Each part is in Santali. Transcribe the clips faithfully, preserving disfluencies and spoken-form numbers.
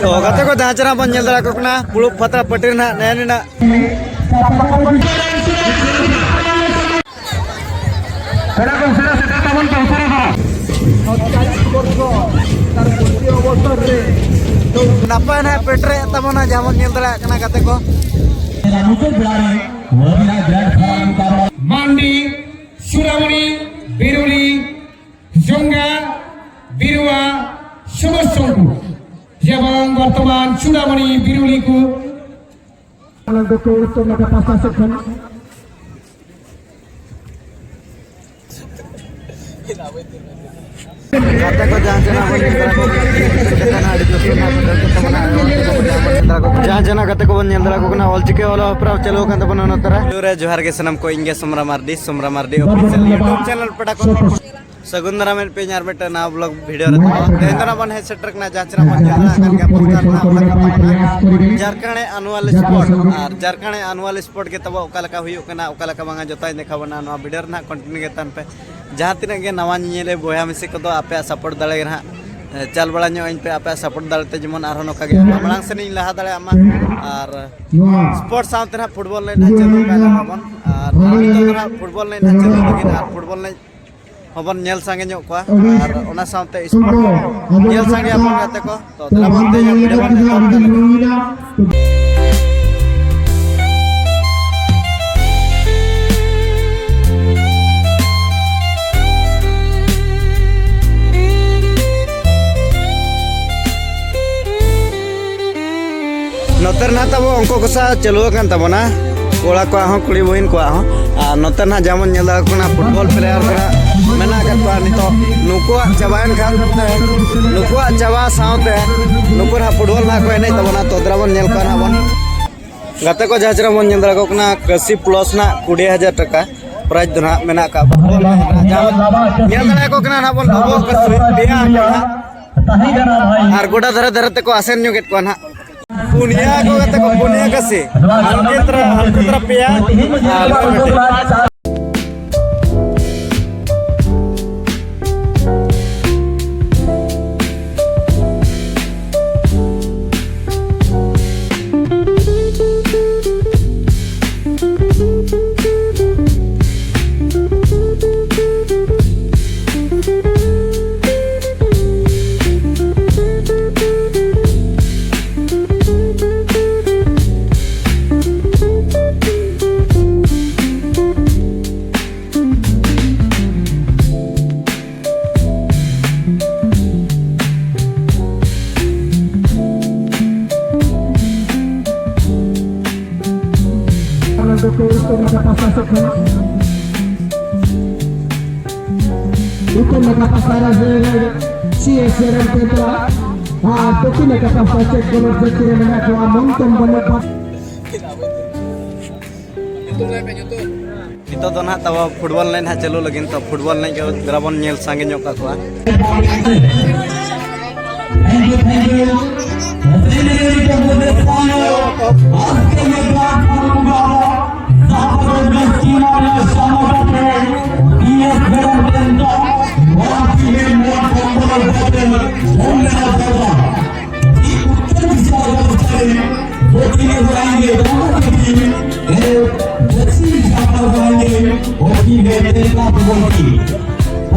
ᱛᱚ, ᱜᱟᱛᱮ ᱠᱚ, ᱡᱟᱦᱟᱸ ᱪᱮᱦᱨᱟ ᱵᱚᱱ ᱧᱮᱞ ᱫᱟᱲᱮᱭᱟᱠᱚ ᱠᱟᱱᱟ, ᱯᱩᱲᱩᱵ ᱯᱟᱛᱲᱟ ᱯᱟᱹᱴᱤ ᱨᱮᱱᱟᱜ ᱱᱮ ᱱᱤᱱᱟᱜ ᱱᱟᱯᱟᱭ ᱱᱟᱦᱟᱜ ᱯᱮᱴᱨᱮ ᱛᱟᱵᱚᱱᱟ, ᱡᱟᱦᱟᱸ ᱵᱚᱱ ᱧᱮᱞ ᱫᱟᱲᱮᱭᱟᱜ ᱠᱟᱱᱟ, ᱜᱟᱛᱮ ᱠᱚ᱾ ᱢᱟᱱᱰᱤ, ᱪᱩᱲᱟᱢᱩᱲᱤ, ᱵᱤᱨᱩᱞᱤ, ᱡᱚᱝᱜᱟ, ᱵᱤᱨᱩᱣᱟ, ᱥᱩᱵᱚᱥᱚᱝᱠᱩ, ᱡᱮᱢᱚᱱ ᱵᱚᱨᱛᱚᱢᱟᱱ ᱪᱩᱲᱟᱢᱩᱲᱤ, ᱵᱤᱨᱩᱞᱤ ᱠᱚ᱾ ᱟᱞᱟᱝ ᱫᱚᱠᱚ ᱩᱛᱛᱚᱨ ᱱᱟᱠᱷᱟ ᱯᱟᱥᱴᱟ ᱥᱮᱫ ᱠᱷᱚᱱ᱾ ᱜᱟᱛᱮ ᱠᱚ, ᱡᱟᱦᱟᱸ ᱪᱮᱱᱮᱞ ᱵᱚᱱ ᱧᱮᱞ ᱫᱟᱨᱟ ᱠᱚ, ᱟᱹᱰᱤ ᱡᱳᱨ ᱥᱮ ᱱᱟᱯᱟᱭ ᱛᱟᱵᱚᱱᱟ᱾ ᱡᱟᱦᱟᱸ ᱪᱮᱱᱮᱞ ᱜᱟᱛᱮ ᱠᱚᱵᱚᱱ ᱧᱮᱞ ᱫᱟᱨᱟ ᱠᱚ ᱠᱟᱱᱟ, ᱚᱞᱪᱤᱠᱤ ᱚᱞᱚᱜ ᱦᱮᱯᱨᱟᱣ ᱪᱟᱹᱞᱩ ᱟᱠᱟᱱ ᱛᱟᱵᱚᱱᱟ ᱱᱚᱛᱮ ᱨᱮ᱾ ᱯᱳᱭᱞᱳ ᱨᱮ ᱡᱚᱦᱟᱨ ᱜᱮ ᱥᱟᱱᱟᱢ ᱠᱚ, ᱤᱧ ᱜᱮ Somra Mardi, Somra Mardi official YouTube channel ᱯᱮᱲᱟ ᱠᱚ᱾ ᱥᱟᱹᱜᱩᱱ ᱫᱟᱨᱟᱢ ᱮᱫ ᱯᱮᱭᱟᱹᱧ ᱟᱨ ᱢᱤᱫᱴᱟᱝ ᱱᱟᱣᱟ ᱵᱞᱚᱜ ᱵᱷᱤᱰᱤᱭᱳ ᱨᱮ᱾ ᱛᱮᱦᱮᱧ ᱫᱚ ᱱᱟᱜ ᱵᱚᱱ ᱦᱮᱡ ᱥᱮᱴᱮᱨ ᱠᱟᱱᱟ, ᱡᱟᱦᱟᱸ ᱪᱮᱱᱮᱞ ᱵᱚᱱ ᱧᱮᱞ ᱫᱟᱨᱟ ᱠᱟᱱ ᱜᱮᱭᱟ, ᱯᱚᱨᱤᱠᱟᱨ ᱱᱟᱜ ᱚᱱᱟ ᱠᱟᱛᱷᱟ ᱠᱟᱱᱟ ᱡᱷᱟᱲᱠᱷᱚᱸᱰ ᱟᱱᱩᱣᱟᱞ ᱥᱯᱳᱨᱴ᱾ ᱟᱨ ᱡᱷᱟᱲᱠᱷᱚᱸᱰ ᱟᱱᱩᱣᱟᱞ ᱥᱯᱳᱨᱴ ᱜᱮ ᱛᱟᱵᱚ ᱚᱠᱟ ᱞᱮᱠᱟ ᱦᱩᱭᱩᱜ ᱠᱟᱱᱟ, ᱚᱠᱟ ᱞᱮᱠᱟ ᱵᱟᱝᱟ, ᱡᱚᱛᱚᱧ ᱫᱮᱠᱷᱟᱣ ᱵᱚᱱᱟ ᱱᱚᱣᱟ ᱵᱷᱤᱰᱤᱭᱳ ᱨᱮ ᱱᱟᱜ᱾ ᱠᱚᱱᱴᱤᱱᱤᱭᱩ ᱜᱮ ᱛᱟᱦᱮᱱ ᱯᱮ᱾ ᱡᱟᱦᱟᱸ ᱛᱤᱱᱟᱹᱜ ᱜᱮ ᱱᱟᱣᱟ ᱧᱮᱧᱮᱞᱤᱭᱟᱹ ᱵᱚᱭᱦᱟ ᱢᱤᱥᱤ ᱠᱚᱫᱚ, ᱟᱯᱮᱭᱟᱜ ᱥᱟᱯᱳᱨᱴ ᱫᱟᱲᱮ ᱜᱮ ᱱᱟᱦᱟᱜ, ᱮ, ᱪᱟᱞ ᱵᱟᱲᱟ ᱧᱚᱜ ᱟᱹᱧ ᱯᱮ, ᱟᱯᱮᱭᱟᱜ ᱥᱟᱯᱳᱨᱴ ᱫᱟᱲᱮ ᱛᱮ ᱡᱮᱢᱚᱱ ᱟᱨᱦᱚᱸ ᱱᱚᱝᱠᱟ ᱜᱮ ᱢᱟᱲᱟᱝ ᱥᱮᱱ ᱤᱧ ᱞᱟᱦᱟ ᱫᱟᱲᱮᱭᱟᱜ ᱢᱟ᱾ ᱟᱨ ᱥᱯᱳᱨᱴ ᱥᱟᱶᱛᱮ ᱱᱟᱦᱟᱜ ᱯᱷᱩᱴᱵᱚᱞ ᱮᱱᱮᱡ ᱱᱟᱦᱟᱜ ᱪᱟᱹᱞᱩ ᱠᱟᱱ ᱛᱟᱵᱚᱱ᱾ ᱟᱨ ᱱᱤᱛᱚᱜ ᱫᱚ ᱱᱟᱦᱟᱜ ᱯᱷᱩᱴᱵᱚᱞ ᱮᱱᱮᱡ ᱱᱟᱦᱟᱜ ᱪᱟᱹᱞᱩ ᱞᱟᱹᱜᱤᱫ, ᱟᱨ ᱯᱷᱩᱴᱵᱚᱞ ᱮᱱᱮᱡ ᱦᱚᱸᱵᱚᱱ ᱧᱮᱞ ᱥᱟᱸᱜᱮ ᱧᱚᱜ ᱠᱚᱣᱟ᱾ ᱟᱨ ᱚᱱᱟ ᱥᱟᱶᱛᱮ ᱥᱯᱳᱨᱴ ᱠᱚ ᱧᱮᱞ ᱥᱟᱸᱜᱮ ᱟᱵᱚᱱ ᱜᱟᱛᱮ ᱠᱚ᱾ ᱛᱚ, ᱫᱮᱞᱟ ᱵᱚᱱ ᱛᱮᱦᱮᱧᱟᱜ ᱵᱷᱤᱰᱤᱭᱳ ᱵᱚᱱ ᱮᱛᱚᱦᱚᱵ ᱠᱟᱜ ᱞᱮᱜᱮ᱾ ᱱᱚᱛᱮ ᱨᱮ ᱱᱟᱦᱟᱜ ᱛᱟᱵᱚ ᱚᱝᱠᱚ ᱠᱚᱥᱟ ᱪᱟᱹᱞᱩ ᱟᱠᱟᱱ ᱛᱟᱵᱚᱱᱟ, ᱠᱚᱲᱟ ᱠᱚᱣᱟᱜ ᱦᱚᱸ, ᱠᱩᱲᱤ ᱵᱩᱦᱤᱱ ᱠᱚᱣᱟᱜ ᱦᱚᱸ᱾ ᱟᱨ ᱱᱚᱛᱮ ᱱᱟᱦᱟᱜ ᱡᱮᱢᱚᱱ ᱧᱮᱞ ᱫᱟᱲᱮᱭᱟᱜ ᱠᱟᱱᱟ, ᱯᱷᱩᱴᱵᱚᱞ ᱯᱞᱮᱭᱟᱨ ᱠᱚ ᱱᱟᱦᱟᱜ ᱢᱮᱱᱟᱜ ᱟᱠᱟᱫ ᱠᱚᱣᱟ᱾ ᱱᱤᱛᱚᱜ ᱱᱩᱠᱩᱣᱟᱜ ᱪᱟᱵᱟᱭᱮᱱ ᱠᱷᱟᱱ, ᱱᱩᱠᱩᱣᱟᱜ ᱪᱟᱵᱟ ᱥᱟᱶᱛᱮ ᱱᱩᱠᱩ ᱱᱟᱦᱟᱜ ᱯᱷᱩᱴᱵᱚᱞ ᱱᱟᱦᱟᱜ ᱠᱚ ᱮᱱᱮᱡ ᱛᱟᱵᱚᱱᱟ᱾ ᱛᱚ, ᱫᱮᱞᱟ ᱵᱚᱱ ᱧᱮᱞ ᱠᱚᱣᱟ ᱱᱟᱦᱟᱜ ᱵᱚᱱ᱾ ᱜᱟᱛᱮ ᱠᱚ, ᱡᱟᱦᱟᱸ ᱪᱮᱦᱨᱟ ᱵᱚᱱ ᱧᱮᱞ ᱫᱟᱲᱮᱭᱟᱠᱚ ᱠᱟᱱᱟ, ᱠᱟᱹᱥᱤ ᱯᱞᱟᱥ ᱱᱟᱦᱟᱜ ᱠᱩᱲᱤ ᱦᱟᱡᱟᱨ ᱴᱟᱠᱟ ᱯᱨᱟᱭᱤᱡᱽ ᱫᱚ ᱱᱟᱦᱟᱜ ᱢᱮᱱᱟᱜ ᱟᱠᱟᱫ ᱯᱷᱩᱴᱵᱚᱞ ᱨᱮ᱾ ᱡᱟᱦᱟᱸ ᱧᱮᱞ ᱫᱟᱲᱮᱭᱟᱠᱚ ᱠᱟᱱᱟ ᱱᱟᱦᱟᱜ ᱵᱚᱱ, ᱰᱚᱵᱚᱜ ᱠᱟᱹᱥᱤ ᱯᱮᱭᱟ ᱠᱚ ᱱᱟᱦᱟᱜ᱾ ᱟᱨ ᱜᱚᱰᱟ ᱫᱷᱟᱨᱮ ᱫᱷᱟᱨᱮ ᱛᱮᱠᱚ ᱟᱥᱮᱱ ᱧᱚᱜᱮᱫ ᱠᱚᱣᱟ ᱱᱟᱦᱟᱜ᱾ ᱯᱩᱱᱭᱟ ᱠᱚ ᱜᱟᱛᱮ ᱠᱚ, ᱯᱩᱱᱭᱟ ᱠᱟᱹᱥᱤ᱾ ᱟᱞᱠᱮᱛᱨᱟ, ᱟᱞᱠᱮᱛᱨᱟ ᱯᱮᱭᱟ᱾ ᱟᱨ ᱱᱚᱜᱼᱚᱭ ᱢᱤᱫᱴᱮᱡ᱾ ᱯᱟᱥᱴᱟ ᱥᱮᱫ ᱠᱷᱚᱱ ᱩᱛᱛᱚᱨ ᱱᱟᱠᱷᱟ ᱯᱟᱥᱴᱟ ᱨᱮ ᱥᱤ ᱮᱥ ᱥᱤ ᱨᱮᱱ ᱠᱚ ᱪᱟᱞᱟᱜᱼᱟ᱾ ᱟᱨ ᱫᱚᱠᱠᱷᱤᱱ ᱱᱟᱠᱷᱟ ᱯᱟᱥᱴᱟ ᱪᱮᱠ ᱠᱚᱨᱱᱟᱨ ᱡᱟᱹᱨᱥᱤ ᱨᱮ ᱢᱮᱱᱟᱜ ᱠᱚᱣᱟ ᱢᱚᱱᱛᱚᱱ ᱵᱟᱹᱱᱩᱜ ᱠᱚᱣᱟ᱾ ᱱᱤᱛᱚᱜ ᱫᱚ ᱱᱟᱦᱟᱜ ᱛᱟᱵᱚ ᱯᱷᱩᱴᱵᱚᱞ ᱮᱱᱮᱡ ᱱᱟᱦᱟᱜ ᱪᱟᱹᱞᱩ ᱞᱟᱹᱜᱤᱫ, ᱛᱚ ᱯᱷᱩᱴᱵᱚᱞ ᱮᱱᱮᱡ ᱜᱮ ᱫᱮᱞᱟ ᱵᱚᱱ ᱧᱮᱞ ᱥᱟᱸᱜᱮ ᱧᱚᱜ ᱠᱟᱜ ᱠᱚᱣᱟ᱾ Thank you, thank you.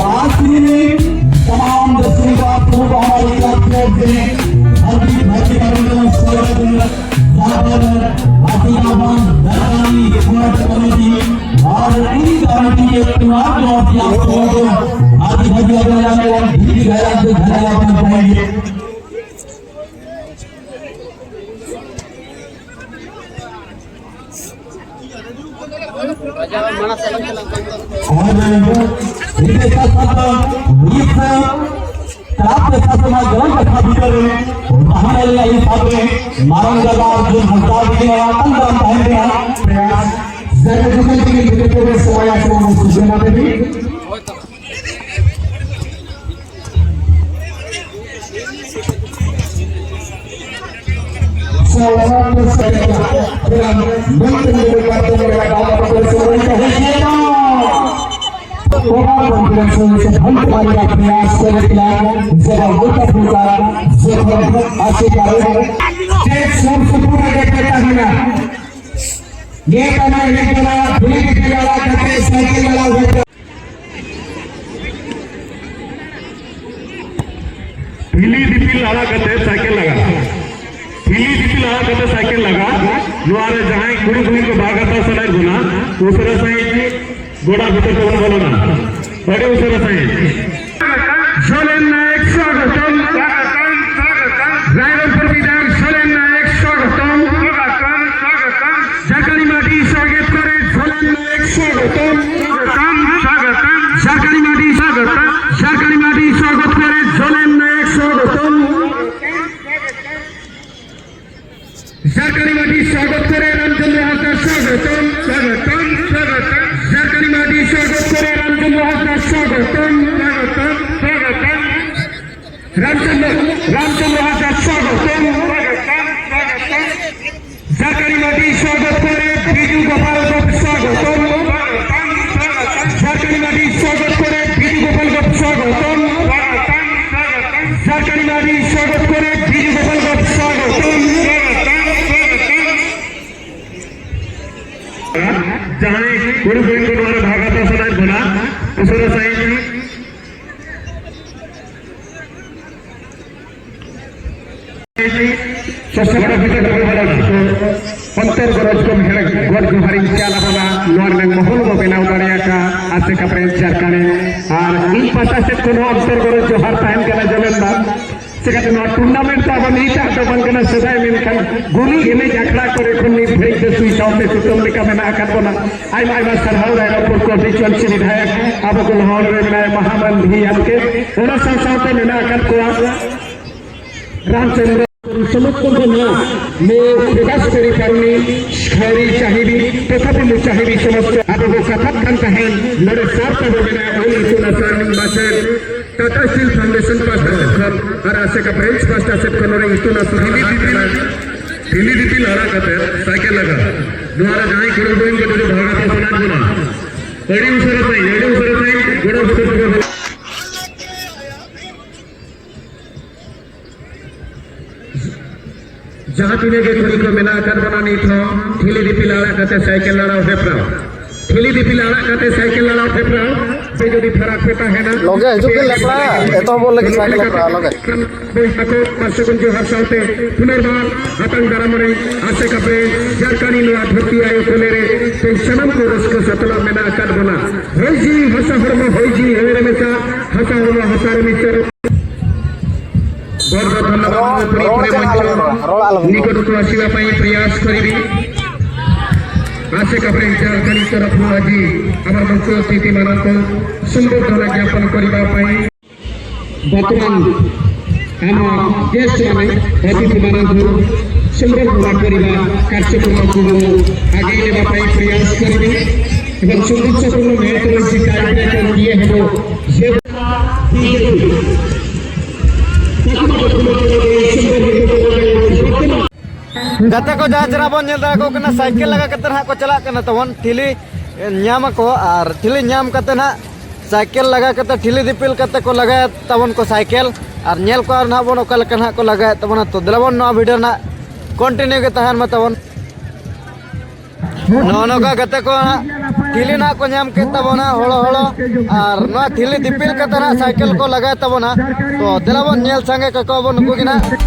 पास में तमाम दसवीं का पूर्व हमारे क्लब के हार्दिक हार्दिक अभिनंदन, स्वागत है। यहाँ पर आदिलाबाद दरबारी स्पोर्ट कमेटी और इन कमेटी के तमाम जो भी आप लोगों को हार्दिक हार्दिक अभिनंदन और भी धन्यवाद, धन्यवाद देना चाहेंगे। ᱢᱟᱨᱟᱝ ᱫᱟᱫᱟ ᱚᱨᱡᱩᱱ ᱦᱟᱸᱥᱫᱟᱜ ᱛᱟᱹᱠᱤᱱ ᱟᱛᱟᱝ ᱫᱟᱨᱟᱢ ᱛᱟᱦᱮᱱ ᱠᱟᱱᱟ᱾ ᱥᱮᱨᱮᱧ ᱡᱚᱠᱷᱚᱱ ᱛᱮᱜᱮ ᱡᱚᱛᱚ ᱠᱚ ᱥᱚᱢᱚᱭ ᱟᱠᱚ ᱥᱩᱡᱚᱱᱟ ᱫᱮᱵᱤ᱾ ᱱᱮᱛᱟ ᱢᱟ ᱮᱱᱮᱡ ᱠᱟᱱᱟ, ᱵᱤᱞᱤ ᱫᱤᱯᱤᱞ ᱟᱲᱟᱜ ᱠᱟᱛᱮ ᱥᱟᱭᱠᱮᱞ ᱞᱟᱜᱟ᱾ ᱴᱷᱤᱞᱤ ᱫᱤᱯᱤᱞ ᱟᱲᱟᱜ ᱠᱟᱛᱮ ᱥᱟᱭᱠᱮᱞ ᱞᱟᱜᱟ᱾ ᱴᱷᱤᱞᱤ ᱫᱤᱯᱤᱞ ᱟᱲᱟᱜ ᱠᱟᱛᱮ ᱥᱟᱭᱠᱮᱞ ᱞᱟᱜᱟ᱾ ᱱᱚᱣᱟ ᱨᱮ ᱡᱟᱦᱟᱸᱭ ᱠᱩᱲᱤ ᱠᱩᱲᱤ ᱠᱚ ᱵᱟᱦᱟ ᱠᱟᱛᱷᱟ ᱥᱟᱱᱟᱭᱮᱫ ᱵᱚᱱᱟ, ᱩᱥᱟᱹᱨᱟ ᱥᱟᱺᱦᱤᱡ ᱜᱚᱰᱟ ᱵᱷᱤᱛᱟᱹᱨ ᱛᱮᱵᱚᱱ ᱵᱚᱞᱚᱱᱟ᱾ ᱟᱹᱰᱤ ᱩᱥᱟᱹᱨᱟ ᱥᱟᱺᱦᱤᱡ᱾ ᱡᱚᱞᱮᱱ ᱱᱟᱭᱮᱠ ᱥᱣᱟᱜᱚᱛᱚᱢ᱾ ᱨᱟᱭᱨᱚᱝᱯᱩᱨ ᱵᱤᱫᱷᱟᱭᱚᱠ ᱡᱚᱞᱮᱱ ᱱᱟᱭᱮᱠ ᱥᱣᱟᱜᱚᱛᱚᱢ᱾ ᱡᱷᱟᱲᱠᱷᱚᱸᱰ ᱢᱟᱴᱤ ᱥᱣᱟᱜᱚᱛ ᱠᱚᱨᱮ স্বাগতম। স্বাগতম, স্বাগতম। ঝাড়খানি মাটি স্বাগতম। ঝাড়খানি মাটি স্বাগত করে জলেন নায়ক স্বাগতম। ঝাড়খানি মাটি স্বাগত করে রামচন্দ্র হাসদা স্বাগতম। স্বাগতম, স্বাগতম। ঝাড়খানি মাটি স্বাগত করে রামচন্দ্র হাসদা স্বাগতম। স্বাগতম, স্বাগতম। রামচন্দ্র, রামচন্দ্র হাসদা স্বাগতম। স্বাগতম, স্বাগতম। ঝাড়খানি মাটি স্বাগত করে বিজু গোপাল গোপ স্বাগতম। ঝাড়খানি মাটি স্বাগত করে বিজু গোপাল গোপ স্বাগতম। ঝাড়খানি মাটি স্বাগত করে বিজু গোপাল গোপ স্বাগতম। ᱡᱟᱦᱟᱸᱭ ᱠᱩᱲᱤ ᱵᱚᱭᱤᱱ ᱠᱚ ᱱᱚᱣᱟ ᱨᱮ ᱵᱷᱟᱜ ᱦᱟᱛᱟᱣ ᱥᱟᱱᱟᱭᱮᱫ ᱵᱚᱱᱟ, ᱩᱥᱟᱹᱨᱟ ᱥᱟᱺᱦᱤᱡ ᱥᱚᱥᱚ ᱵᱟᱲᱟ ᱵᱤᱪᱟᱹᱨ ᱠᱚ ᱵᱟᱲᱟ ᱠᱚ ᱚᱱᱛᱚᱨ ᱜᱚᱨᱚᱡᱽ ᱠᱚ ᱢᱮᱦᱮᱲ ᱜᱚᱰ ᱡᱚᱦᱟᱨᱤᱧ ᱪᱟᱞ ᱟᱵᱚᱱᱟ᱾ ᱱᱚᱣᱟ ᱨᱮᱱᱟᱜ ᱢᱚᱦᱚᱞ ᱵᱚ ᱵᱮᱱᱟᱣ ᱫᱟᱲᱮᱭᱟᱜᱼᱟ ᱟᱥᱮ ᱠᱟᱯᱨᱮᱱ ᱡᱷᱟᱨᱠᱷᱟᱱᱰ᱾ ᱟᱨ ᱤᱧ ᱯᱟᱦᱴᱟ ᱥᱮᱫ ᱠᱷᱚᱱ ᱦᱚᱸ ᱚᱱᱛᱚᱨ ᱜᱚᱨᱚᱡᱽ ᱡᱚᱦᱟᱨ ᱛᱟᱦᱮᱱ ᱠᱟᱱᱟ ᱡᱚᱞᱮᱱ ᱫᱟ᱾ ᱪᱮᱠᱟᱛᱮ ᱱᱚᱣᱟ ᱴᱩᱨᱱᱟᱢᱮᱱᱴ ᱫᱚ ᱟᱵᱚ ᱱᱤᱛᱟᱜ ᱫᱚ ᱵᱟᱝ ᱠᱟᱱᱟ, ᱥᱮᱫᱟᱭ ᱢᱮᱱᱠᱷᱟᱱ ᱜᱩᱞᱤ ᱮᱱᱮᱡ ᱟᱠᱷᱲᱟ ᱠᱚᱨᱮ ᱠᱷᱚᱱ ᱱᱤᱛ ᱫᱷᱟᱹᱨᱤᱡ ᱛᱮ ᱥᱩᱭ ᱥᱟᱶᱛᱮ ᱥᱩᱛᱟᱹᱢ ᱞᱮᱠᱟ ᱢᱮᱱᱟᱜ ᱟᱠᱟᱫ ᱵᱚᱱᱟ᱾ ᱟᱭᱢᱟ ᱟᱭᱢᱟ ᱥᱟᱨᱦᱟᱣ ᱨᱟᱭᱨᱚᱝᱯᱩᱨ ᱠᱚ ᱵᱤᱪᱚᱱ ᱥᱨᱤ ᱵᱤᱫᱷᱟᱭᱚᱠ ᱟᱵᱚ ᱠᱚ ᱞᱟᱦᱟ ᱨᱮ ᱢᱮᱱᱟᱭᱟ ᱢᱟᱦᱟᱢᱟᱱ ᱵᱷᱤ ᱟᱨ ᱠᱮ᱾ ᱚᱱᱟ ᱥᱟᱶ ᱥᱟᱶᱛᱮ ᱢᱮᱱᱟᱜ ᱟᱠᱟᱫ ᱠᱚᱣᱟ ᱨᱟᱢᱪᱚᱸᱫᱽᱨᱚ᱾ ସମସ୍ତଙ୍କ ନାଁ ମୁଁ ପ୍ରକାଶ କରିପାରୁନି। କ୍ଷୀରି ଚାହିଁବି, ତଥାପି ମୁଁ ଚାହିଁବି ସମସ୍ତ ᱟᱵᱚ ᱠᱚ ᱠᱟᱛᱷᱟᱜ ᱠᱟᱱ ᱛᱟᱦᱮᱸᱫ, ᱱᱚᱰᱮ ᱥᱟᱨ ᱛᱟᱵᱚ ᱢᱮᱱᱟᱭᱟ ᱩᱱᱤ ᱤᱛᱩᱱ ᱟᱥᱲᱟ ᱨᱤᱱᱤᱡ ᱢᱟᱪᱮᱫ, ᱴᱟᱴᱟ ᱥᱴᱤᱞ ᱯᱷᱟᱣᱩᱱᱰᱮᱥᱚᱱ ᱯᱟᱥᱴᱟ ᱥᱮᱫ ᱠᱷᱚᱱ ᱟᱨ ᱟᱥᱮᱠᱟ ᱵᱨᱟᱧᱪ ᱯᱟᱥᱴᱟ ᱥᱮᱫ ᱠᱷᱚᱱ ᱱᱚᱰᱮ ᱤᱛᱩᱱ ᱟᱥᱲᱟ ᱦᱤᱞᱤ ᱫᱤᱯᱤᱞ, ᱦᱤᱞᱤ ᱫᱤᱯᱤᱞ ᱟᱲᱟᱜ ᱠᱟᱛᱮ ᱥᱟᱭᱠᱮᱞ ᱞᱟᱜᱟ᱾ ᱱᱚᱣᱟ ᱨᱮ ᱡᱟᱦᱟᱸᱭ ᱠᱩᱲᱤ ᱵᱚᱭᱤᱱ ᱠᱚ ᱡᱩᱫᱤ ᱵᱷᱟᱜᱽ ᱦᱟᱛᱟᱣ ᱥᱟᱱᱟᱭᱮᱫ ᱵᱚᱱᱟ, ᱟᱹᱰᱤ ᱩᱥᱟᱹᱨᱟ ᱥᱟᱺᱦᱤᱡ, ᱟᱹᱰᱤ ᱩᱥᱟᱹᱨᱟ ᱥᱟᱺᱦᱤᱡ ᱜᱚᱲᱚ ᱥᱚᱯᱚᱦᱚᱫ ᱵᱚᱱ ᱡᱟᱦᱟᱸ ᱛᱤᱱᱟᱹᱜ ᱜᱮ ᱠᱩᱲᱤ ᱠᱚ ᱢᱮᱱᱟᱜ ᱟᱠᱟᱫ ᱵᱚᱱᱟ, ᱱᱤᱛ ᱦᱚᱸ ᱴᱷᱤᱞᱤ ᱫᱤᱯᱤᱞ ᱟᱲᱟᱜ ᱠᱟᱛᱮ ᱥᱟᱭᱠᱮᱞ ᱞᱟᱲᱟᱣ ᱦᱮᱯᱨᱟᱣ, ᱴᱷᱤᱞᱤ ᱫᱤᱯᱤᱞ ᱟᱲᱟᱜ ᱠᱟᱛᱮ ᱥᱟᱭᱠᱮᱞ ᱞᱟᱲᱟᱣ ᱦᱮᱯᱨᱟᱣ᱾ ᱟᱯᱮ ᱡᱩᱫᱤ ᱯᱷᱟᱨᱟᱠ ᱯᱮ ᱛᱟᱦᱮᱱᱟ, ᱞᱚᱜᱮ ᱦᱤᱡᱩᱜ ᱯᱮ ᱞᱮᱯᱲᱟ, ᱮᱛᱚᱦᱚᱵᱚᱜ ᱞᱟᱹᱜᱤᱫ ᱥᱟᱭᱠᱮᱞ ᱞᱮᱯᱲᱟ, ᱞᱚᱜᱮ᱾ ᱵᱚᱭᱦᱟ ᱠᱚ ᱟᱨ ᱥᱟᱹᱜᱩᱱ ᱡᱚᱦᱟᱨ ᱥᱟᱶᱛᱮ ᱯᱩᱱᱚᱨᱵᱟᱨ ᱟᱛᱟᱝ ᱫᱟᱨᱟᱢ ᱨᱮ ᱟᱥᱮ ᱠᱟᱯᱮ ᱡᱷᱟᱨᱠᱷᱟᱱᱰ ᱱᱚᱣᱟ ᱫᱷᱟᱹᱨᱛᱤ ᱟᱭᱳ ᱠᱚᱞᱮ ᱨᱮ ᱛᱮ ᱥᱟᱱᱟᱢ ᱠᱚ ᱨᱟᱹᱥᱠᱟᱹ ᱥᱟᱛᱞᱟᱜ ᱢᱮᱱᱟᱜ ᱟᱠᱟᱫ ᱵᱚᱱᱟ᱾ ᱦᱚᱭ ᱡᱤᱣᱤ ᱦᱟᱥᱟ ᱦᱚᱲᱢᱚ, ᱦᱚᱭ ᱡᱤᱣᱤ ᱦᱚᱭ ᱨᱮ ᱢᱮᱥᱟ, ᱦᱟᱥᱟ ᱦᱚᱲᱢᱚ ᱦᱟᱥᱟ ᱨᱮ ᱢᱤᱥᱟ᱾ ᱵᱚᱲ ᱵᱚᱲ ᱫᱷᱚᱱᱭᱚᱵᱟᱫ ᱨᱚᱲ, ᱯᱩᱨᱤ ᱨᱚᱲ ᱯᱩᱨᱤ ᱪᱮᱫ ᱢᱚᱧᱪᱚ ᱟᱞᱚᱢ ᱨᱚᱲᱟ, ᱨᱚᱲ ᱟᱞᱚᱢ ᱨᱚᱲᱟ᱾ ନିକଟକୁ ଆସିବା ପାଇଁ ପ୍ରୟାସ କରିବି। ଆଶା କରେ ଝାରଖଣ୍ଡ ତରଫରୁ ଆଜି ଆମର ମୁଖ୍ୟ ଅତିଥିମାନଙ୍କୁ ସମ୍ବର୍ଦ୍ଧନା ଜ୍ଞାପନ କରିବା ପାଇଁ ବର୍ତ୍ତମାନ ଆମ ଗେଷ୍ଟମାନେ ଅତିଥିମାନଙ୍କୁ ସମ୍ବର୍ଦ୍ଧନା କରିବା କାର୍ଯ୍ୟକ୍ରମକୁ ମୁଁ ଆଗେଇ ନେବା ପାଇଁ ପ୍ରୟାସ କରିବି ଏବଂ ସୁନ୍ଦର ସୁନ୍ଦର ମେଳା ରହିଛି, ଟାଇବ୍ରେକର କିଏ ହେବ ସେ ᱜᱟᱛᱮ ᱠᱚ, ᱡᱟᱦᱟᱸ ᱪᱮᱦᱨᱟ ᱵᱚᱱ ᱧᱮᱞ ᱫᱟᱲᱮᱭᱟᱠᱚ ᱠᱟᱱᱟ, ᱥᱟᱭᱠᱮᱞ ᱞᱟᱜᱟ ᱠᱟᱛᱮ ᱱᱟᱦᱟᱜ ᱠᱚ ᱪᱟᱞᱟᱜ ᱠᱟᱱᱟ ᱛᱟᱵᱚᱱ᱾ ᱴᱷᱤᱞᱤ ᱧᱟᱢ ᱟᱠᱚ ᱟᱨ ᱴᱷᱤᱞᱤ ᱧᱟᱢ ᱠᱟᱛᱮ ᱱᱟᱦᱟᱜ ᱥᱟᱭᱠᱮᱞ ᱞᱟᱜᱟ ᱠᱟᱛᱮ, ᱴᱷᱤᱞᱤ ᱫᱤᱯᱤᱞ ᱠᱟᱛᱮ ᱠᱚ ᱞᱟᱜᱟᱭᱟ ᱛᱟᱵᱚᱱ ᱠᱚ ᱥᱟᱭᱠᱮᱞ᱾ ᱟᱨ ᱧᱮᱞ ᱠᱚᱣᱟ ᱱᱟᱦᱟᱜ ᱵᱚᱱ ᱚᱠᱟ ᱞᱮᱠᱟ ᱱᱟᱦᱟᱜ ᱠᱚ ᱞᱟᱜᱟᱭᱮᱫ ᱛᱟᱵᱚᱱᱟ᱾ ᱛᱚ ᱫᱮᱞᱟ ᱵᱚᱱ ᱱᱚᱣᱟ ᱵᱷᱤᱰᱤᱭᱳ ᱱᱟᱦᱟᱜ ᱠᱚᱱᱴᱤᱱᱤᱭᱩ ᱜᱮ ᱛᱟᱦᱮᱱ ᱢᱟ ᱛᱟᱵᱚᱱ᱾ ᱱᱚᱜᱼᱚ ᱱᱚᱝᱠᱟ ᱜᱟᱛᱮ ᱠᱚ ᱦᱟᱸᱜ ᱴᱷᱤᱞᱤ ᱱᱟᱦᱟᱜ ᱠᱚ ᱧᱟᱢ ᱠᱮᱫ ᱛᱟᱵᱚᱱᱟ ᱦᱚᱲᱚ ᱦᱚᱲᱚ, ᱟᱨ ᱱᱚᱣᱟ ᱴᱷᱤᱞᱤ ᱫᱤᱯᱤᱞ ᱠᱟᱛᱮ ᱱᱟᱦᱟᱜ ᱥᱟᱭᱠᱮᱞ ᱠᱚ ᱞᱟᱜᱟᱭ ᱛᱟᱵᱚᱱᱟ᱾ ᱛᱚ ᱫᱮᱞᱟ ᱵᱚᱱ ᱧᱮᱞ ᱥᱟᱸᱜᱮ ᱠᱟᱠᱚᱣᱟ ᱵᱚᱱ ᱱᱩᱠᱩ ᱜᱮ ᱱᱟᱦᱟᱜ᱾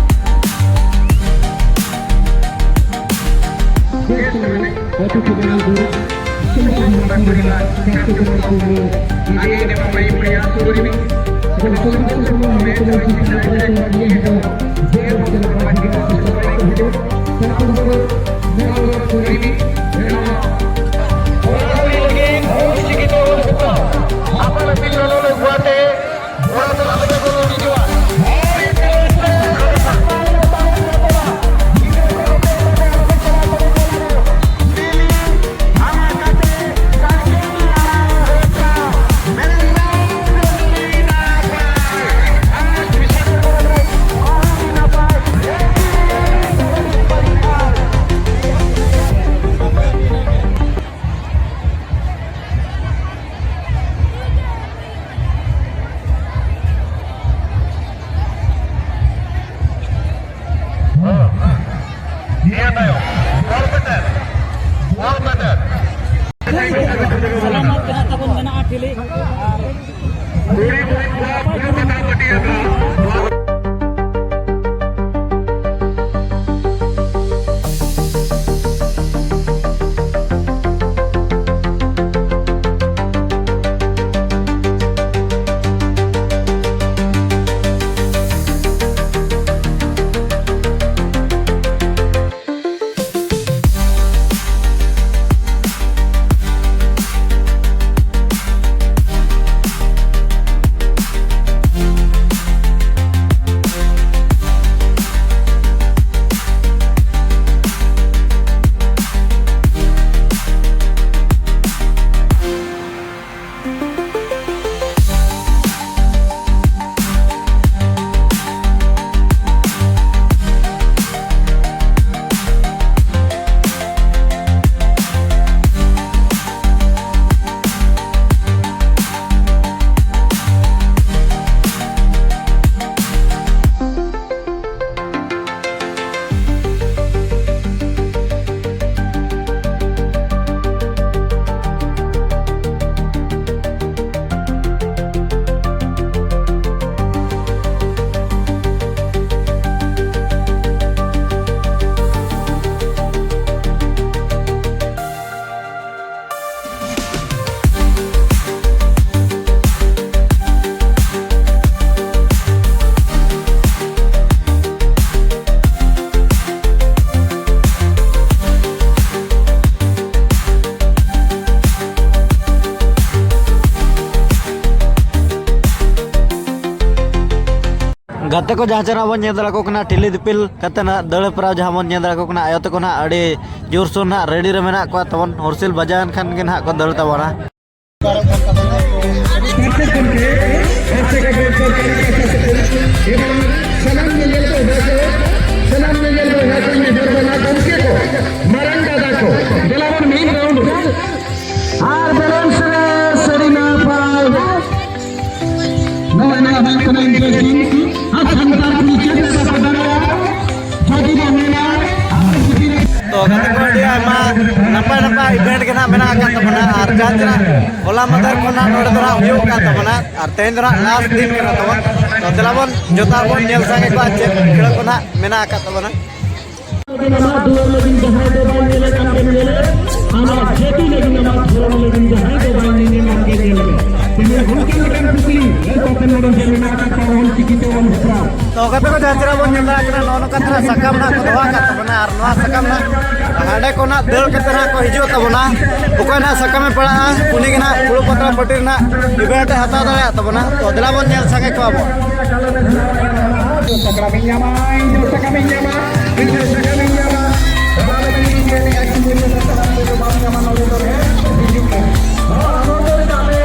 ᱱᱤᱭᱟᱹ ᱛᱟᱭᱚᱢ ᱵᱚᱞ ᱯᱮᱴᱮᱨ, ᱵᱚᱞ ᱯᱮᱴᱮᱨ᱾ ᱥᱟᱱᱟᱢ ᱟᱜ ᱛᱮᱱᱟᱜ ᱛᱟᱵᱚᱱ ᱢᱮᱱᱟᱜᱼᱟ ᱴᱷᱤᱞᱤ᱾ ᱠᱩᱲᱤ ᱠᱚᱣᱟᱜ ᱯᱩᱨᱟᱹ ᱠᱟᱴᱟᱠᱟᱴᱤ ᱟᱠᱟᱱ᱾ ᱜᱟᱛᱮ ᱠᱚ, ᱡᱟᱦᱟᱸ ᱪᱮ ᱱᱟᱜ ᱵᱚᱱ ᱧᱮᱞ ᱫᱟᱲᱮ ᱠᱚ ᱠᱟᱱᱟ, ᱴᱷᱤᱞᱤ ᱫᱤᱯᱤᱞ ᱠᱟᱛᱮ ᱱᱟᱜ ᱫᱟᱹᱲ ᱦᱮᱯᱨᱟᱣ ᱡᱟᱦᱟᱸ ᱵᱚᱱ ᱧᱮᱞ ᱫᱟᱲᱮ ᱠᱚ ᱠᱟᱱᱟ, ᱟᱭᱳ ᱛᱟᱠᱚ ᱱᱟᱜ ᱟᱹᱰᱤ ᱡᱳᱨᱥᱳᱨ ᱱᱟᱜ ᱨᱮᱰᱤ ᱨᱮ ᱢᱮᱱᱟᱜ ᱠᱚᱣᱟ ᱛᱟᱵᱚᱱ᱾ ᱦᱩᱨᱥᱮᱞ ᱵᱟᱡᱟᱣᱮᱱ ᱠᱷᱟᱱ ᱜᱮ ᱱᱟᱜ ᱠᱚ ᱫᱟᱹᱲ ᱛᱟᱵᱚᱱᱟ᱾ ᱥᱟᱱᱟᱢ ᱧᱮᱧᱮᱞ ᱠᱚ ᱵᱚᱭᱦᱟ ᱠᱚ, ᱥᱟᱱᱟᱢ ᱧᱮᱧᱮᱞ ᱠᱚ ᱵᱚᱭᱦᱟ ᱠᱚ, ᱱᱮᱦᱚᱨ ᱵᱚᱱᱟ ᱜᱚᱢᱠᱮ ᱠᱚ, ᱢᱟᱨᱟᱝ ᱫᱟᱫᱟ ᱠᱚ, ᱫᱮᱞᱟ ᱵᱚᱱ ᱢᱤᱫ ᱨᱟᱣᱩᱱᱰ ᱟᱨ ᱵᱮᱞᱮᱱᱥ ᱨᱮ ᱥᱟᱹᱨᱤ ᱱᱟᱯᱟᱭ᱾ ᱱᱚᱜᱼᱚᱭ ᱱᱚᱣᱟ ᱦᱩᱭᱩᱜ ᱠᱟᱱᱟ interesting᱾ ᱟᱨ ᱥᱟᱱᱛᱟᱲ ᱠᱩᱲᱤ ᱪᱮᱫ ᱞᱮᱠᱟ ᱠᱚ ᱫᱟᱲᱮᱭᱟᱜᱼᱟ? ᱡᱩᱫᱤ ᱵᱚᱱ ᱢᱮᱱᱟ, ᱟᱨ ᱡᱩᱫᱤ ᱛᱚ ᱜᱟᱛᱮ ᱠᱚ, ᱟᱹᱰᱤ ᱟᱭᱢᱟ ᱱᱟᱯᱟᱭ ᱱᱟᱯᱟᱭ event ᱜᱮ ᱱᱟᱜ ᱢᱮᱱᱟᱜ ᱟᱠᱟᱫ ᱛᱟᱵᱚᱱᱟ᱾ ᱟᱨ ᱡᱟᱦᱟᱸ ᱛᱤᱱᱟᱹᱜ ᱦᱚᱞᱟ ᱢᱟᱫᱷᱮᱨ ᱠᱷᱚᱱᱟᱜ ᱱᱚᱰᱮ ᱫᱚ ᱱᱟᱜ ᱦᱩᱭᱩᱜ ᱠᱟᱱ ᱛᱟᱵᱚᱱᱟ, ᱟᱨ ᱛᱮᱦᱮᱧ ᱫᱚ ᱱᱟᱜ last ᱫᱤᱱ ᱠᱟᱱᱟ ᱛᱟᱵᱚᱱ᱾ ᱛᱚ ᱫᱮᱞᱟ ᱵᱚᱱ ᱡᱚᱛᱚ ᱵᱚᱱ ᱧᱮᱞ ᱥᱟᱸᱜᱮ ᱠᱚᱣᱟ ᱪᱮᱫ ᱠᱷᱮᱞᱳ ᱠᱚ ᱱᱟᱜ ᱢᱮᱱᱟᱜ ᱟᱠᱟᱫ ᱛᱟᱵᱚᱱᱟ᱾ ᱟᱢᱟᱜ ᱫᱩᱣᱟᱹᱨ ᱞᱟᱹᱜᱤᱫ ᱡᱟᱦᱟᱸᱭ ᱫᱚ ᱵᱟᱭ ᱧᱮᱞᱮᱫ ᱟᱢ ᱜᱮᱢ ᱧᱮᱞᱮᱫ, ᱟᱢᱟᱜ ᱡᱟᱹᱛᱤ ᱞᱟᱹᱜᱤᱫ ᱟᱢᱟᱜ ᱫᱷᱚᱨᱚᱢ ᱞᱟᱹᱜᱤᱫ ᱡᱟᱦᱟᱸᱭ ᱫᱚ ᱵᱟᱭ ᱧᱮᱧᱮᱞ ᱟᱢ ᱜᱮ ᱧᱮᱞ ᱢᱮ᱾ ᱛᱮᱦᱮᱧ ᱚᱱᱠᱟ ᱞᱮᱠᱟᱱ ᱠᱩᱠᱞᱤ ᱦᱮᱡ ᱠᱟᱛᱮ ᱱᱚᱰᱮ ᱡᱮ ᱢᱮᱱᱟᱜ ᱟᱠᱟᱫ ᱛᱟᱵᱚᱱ ᱪᱤᱠᱤᱛᱮ ᱵᱚᱱ ᱦᱮᱯᱨᱟᱣ᱾ ᱛᱚ ᱜᱟᱛᱮ ᱠᱚ, ᱡᱟᱦᱟᱸ ᱪᱮᱦᱨᱟ ᱵᱚᱱ ᱧᱮᱞ ᱫᱟᱲᱮᱭᱟᱜ ᱠᱟᱱᱟ, ᱱᱚᱜᱼᱚ ᱱᱚᱝᱠᱟ ᱛᱷᱚᱲᱟ ᱥᱟᱠᱟᱢ ᱱᱟᱜ ᱠᱚ ᱫᱚᱦᱚ ᱟᱠᱟᱫ ᱛᱟᱵᱚᱱᱟ, ᱟᱨ ᱱᱚᱣᱟ ᱥᱟᱠᱟᱢ ᱱᱟᱜ ᱦᱟᱸᱰᱮ ᱠᱷᱚᱱᱟᱜ ᱫᱟᱹᱲ ᱠᱟᱛᱮ ᱱᱟᱜ ᱠᱚ ᱦᱤᱡᱩᱜ ᱛᱟᱵᱚᱱᱟ᱾ ᱚᱠᱚᱭ ᱱᱟᱜ ᱥᱟᱠᱟᱢᱮ ᱯᱟᱲᱟᱜᱼᱟ, ᱩᱱᱤ ᱜᱮ ᱱᱟᱜ ᱯᱷᱩᱲᱩᱜ ᱯᱟᱛᱲᱟ ᱯᱟᱹᱴᱤ ᱨᱮᱱᱟᱜ event ᱮ ᱦᱟᱛᱟᱣ ᱫᱟᱲᱮᱭᱟᱜ ᱛᱟᱵᱚᱱᱟ᱾ ᱛᱚ ᱫᱮᱞᱟ ᱵᱚᱱ ᱧᱮᱞ ᱥᱟᱸᱜᱮ ᱠᱚᱣᱟ ᱵᱚᱱ᱾ ᱥᱟᱠᱟᱢᱤᱧ ᱧᱟᱢᱟ, ᱤᱧ ᱫᱚ ᱥᱟᱠᱟᱢᱤᱧ ᱧᱟᱢᱟ, ᱤᱧ ᱫᱚ ᱥᱟᱠᱟᱢᱤᱧ ᱧᱟᱢᱟ᱾ ᱚᱱᱟ ᱞᱟᱹᱜᱤᱫ ᱤᱧ ᱢᱮᱱᱮᱫᱼᱟ, ᱤᱧ ᱫᱚ ᱥᱟᱠᱟᱢ ᱫᱚ ᱵᱟᱢ ᱧᱟᱢᱟ, ᱱᱚᱰᱮ ᱫᱚ ᱦᱮᱡ ᱦᱤᱡᱩᱜ ᱢᱮ᱾ ᱦᱚᱸ, ᱟᱢ ᱫᱚ ᱥᱟᱠᱟᱢ ᱨᱮ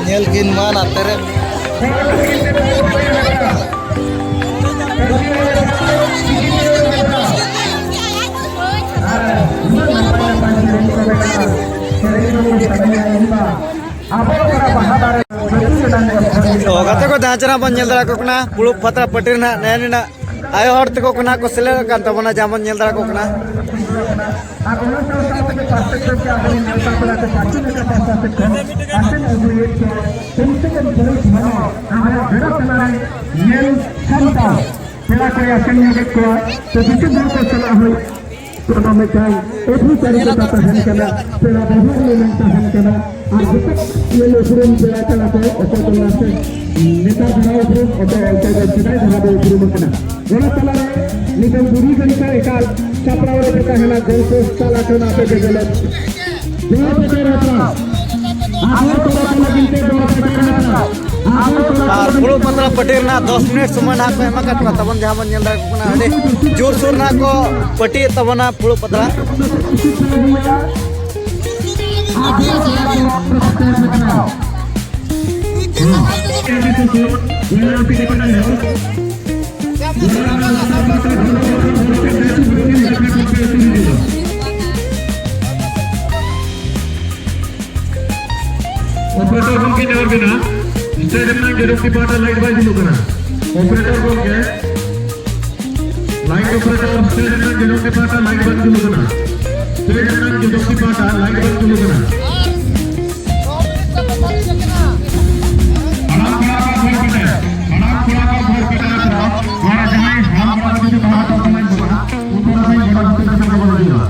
ᱧᱮᱞ ᱠᱤᱱ ᱢᱟ ᱱᱟᱛᱮ ᱨᱮ᱾ ᱛᱚ ᱜᱟᱛᱮ ᱠᱚ, ᱡᱟᱦᱟᱸ ᱪᱮᱦᱨᱟ ᱵᱚᱱ ᱧᱮᱞ ᱫᱟᱲᱮᱭᱟᱠᱚ ᱠᱟᱱᱟ, ᱯᱷᱩᱲᱩᱜ ᱯᱟᱛᱲᱟ ᱯᱟᱹᱴᱤ ᱨᱮᱱᱟᱜ ᱱᱮ ᱱᱤᱱᱟᱜ ᱟᱭᱳ ᱦᱚᱲ ᱛᱟᱠᱚ ᱠᱚ ᱱᱟᱜ ᱠᱚ ᱥᱮᱞᱮᱫ ᱟᱠᱟᱱ ᱛᱟᱵᱚᱱᱟ, ᱡᱟᱦᱟᱸ ᱵᱚᱱ ᱧᱮᱞ ᱫᱟᱲᱮ ᱠᱚ ᱠᱟᱱᱟ᱾ ᱟᱨ ᱚᱱᱟ ᱥᱟᱶ ᱥᱟᱶᱛᱮ ᱯᱟᱥᱮ ᱠᱷᱚᱱ ᱜᱮ ᱟᱵᱚ ᱨᱮᱱ ᱱᱮᱣᱛᱟ ᱯᱮᱲᱟ ᱠᱚ ᱯᱟᱥᱮ ᱞᱮᱠᱟ ᱯᱟᱥᱟ ᱥᱮᱫ ᱠᱷᱚᱱ ᱟᱥᱮᱱ ᱟᱹᱜᱩᱭᱮᱫ ᱠᱚᱣᱟ᱾ ᱠᱚᱢ ᱥᱮ ᱠᱚᱢ ᱯᱩᱞᱤᱥ ᱦᱚᱸ ᱟᱵᱚᱣᱟᱜ ᱵᱮᱲᱟ ᱛᱟᱞᱟᱨᱮ ᱧᱮᱞ ᱥᱟᱢᱴᱟᱣ᱾ ᱯᱮᱲᱟ ᱠᱚᱭ ᱟᱥᱮᱱ ᱧᱚᱜᱮᱫ ᱠᱚᱣᱟ᱾ ᱛᱚ ᱫᱤᱥᱚᱢ ᱦᱚᱲ ᱠᱚ ᱥᱟᱞᱟᱜ ᱦᱚᱸ ᱚᱱᱟ ᱢᱤᱫᱴᱟᱝ ᱚᱵᱷᱤᱪᱟᱨᱤᱛᱟ ᱛᱟᱦᱮᱱ ᱠᱟᱱᱟ, ᱯᱮᱲᱟ ᱵᱮᱵᱚᱦᱟᱨ ᱨᱮᱱᱟᱜ ᱛᱟᱦᱮᱱ ᱠᱟᱱᱟ᱾ ᱟᱨ ᱡᱚᱛᱚ ᱧᱮᱞ ᱩᱯᱨᱩᱢ ᱯᱮᱲᱟ ᱪᱟᱞᱟ ᱠᱚ ᱚᱠᱚᱭ ᱫᱚ ᱱᱟᱥᱮ ᱱᱮᱛᱟᱨ ᱫᱷᱟᱨᱟ ᱩᱯᱨᱩᱢ, ᱚᱠᱚᱭ ᱚᱠᱚᱭ ᱫᱚ ᱥᱮᱫᱟᱭ ᱫᱷᱟᱨᱟ ᱫᱚ ᱩᱯᱨᱩᱢ ᱟᱠᱟᱱᱟ᱾ ᱚᱱᱟ ᱛᱟᱞᱟᱨᱮ ᱱᱤᱛᱚᱝ ᱵᱩᱨᱩ ᱜᱟᱹᱰᱤ ᱠᱷᱟᱱ ᱮᱠᱟᱞ ᱥᱟᱯᱲᱟᱣ ᱨᱮ ᱯᱮ ᱛᱟᱦᱮᱱᱟ, ᱜᱚᱞᱯᱚ ᱪᱟᱞᱟᱜ ᱠᱟᱱᱟ ᱟᱯᱮ ᱯᱮ ᱵᱚᱞᱚ᱾ ᱫᱚᱦᱚ ᱯᱮ ᱛᱟᱦᱮᱱᱟ ᱛᱷᱚᱲᱟ᱾ ᱟᱫᱚ ᱛᱷᱚᱲᱟ ᱠᱚ ᱞᱟᱹᱜᱤᱫ ᱛᱮ ᱫᱚᱦᱚ ᱯᱮ ᱛᱟᱦᱮᱱᱟ ᱛᱷᱚᱲᱟ᱾ ᱟᱫᱚ ᱛᱷᱚᱲᱟ ᱟᱨ ᱯᱷᱩᱲᱩᱜ ᱯᱟᱛᱲᱟ ᱯᱟᱹᱴᱤ ᱨᱮᱱᱟᱜ ᱫᱚᱥ ᱢᱤᱱᱤᱴ ᱥᱚᱢᱚᱭ ᱱᱟᱦᱟᱜ ᱠᱚ ᱮᱢ ᱟᱠᱟᱫ ᱠᱚᱣᱟ᱾ ᱛᱟᱵᱚᱱ ᱡᱟᱦᱟᱸ ᱵᱚᱱ ᱧᱮᱞ ᱫᱟᱲᱮᱭᱟᱜ ᱠᱟᱱᱟ, ᱟᱹᱰᱤ ᱡᱳᱨᱥᱳᱨ ᱱᱟᱦᱟᱜ ᱠᱚ ᱯᱟᱹᱴᱤᱭᱮᱫ ᱛᱟᱵᱚᱱᱟ ᱯᱷᱩᱲᱩᱜ ᱯᱟᱛᱲᱟ᱾ ᱚᱯᱟᱨᱮᱴᱚᱨ ᱜᱚᱢᱠᱮ, ᱡᱚᱦᱟᱨ ᱜᱮ ᱱᱟᱦᱟᱜ᱾ ᱥᱴᱮᱡᱽ ᱨᱮᱱᱟᱜ ᱡᱚᱡᱚᱢ ᱛᱤ ᱯᱟᱦᱴᱟ ᱞᱟᱭᱤᱴ ᱵᱟᱭ ᱡᱩᱞᱩᱜ ᱠᱟᱱᱟ᱾ ᱚᱯᱟᱨᱮᱴᱚᱨ ᱜᱚᱢᱠᱮ, ᱞᱟᱭᱤᱴ ᱚᱯᱟᱨᱮᱴᱚᱨ, ᱥᱴᱮᱡᱽ ᱨᱮᱱᱟᱜ ᱡᱚᱡᱚᱢ ᱛᱤ ᱯᱟᱦᱴᱟ ᱞᱟᱭᱤᱴ ᱵᱟᱝ ᱡᱩᱞᱩᱜ ᱠᱟᱱᱟ᱾ ᱥᱴᱮᱡᱽ ᱨᱮᱱᱟᱜ ᱡᱚᱡᱚᱢ ᱛᱤ ᱯᱟᱦᱴᱟ ᱞᱟᱭᱤᱴ ᱵᱟᱝ ᱡᱩᱞᱩᱜ ᱠᱟᱱᱟ᱾ ᱦᱟᱲᱟᱢ ᱠᱚᱲᱟ ᱠᱚ ᱵᱷᱳᱨ ᱠᱟᱛᱮ, ᱦᱟᱲᱟᱢ ᱠᱚᱲᱟ ᱠᱚ ᱵᱷᱳᱨ ᱠᱟᱛᱮ ᱟᱛᱨᱟ, ᱱᱚᱰᱮ ᱡᱟᱦᱟᱸᱭ ᱦᱟᱲᱟᱢ ᱠᱚᱲᱟ ᱠᱚ ᱡᱩᱫᱤ ᱵᱟᱦᱟ ᱛᱚᱞ ᱥᱟᱱᱟᱭᱮᱫ ᱵᱚᱱᱟ, ᱩᱱᱠᱩ ᱫᱚ ᱠᱟᱹᱡ ᱜᱚᱲᱚ ᱦᱚᱪᱚ ᱠᱟᱛᱮ ᱵᱚᱱ ᱦᱤᱡᱩᱜᱼᱟ᱾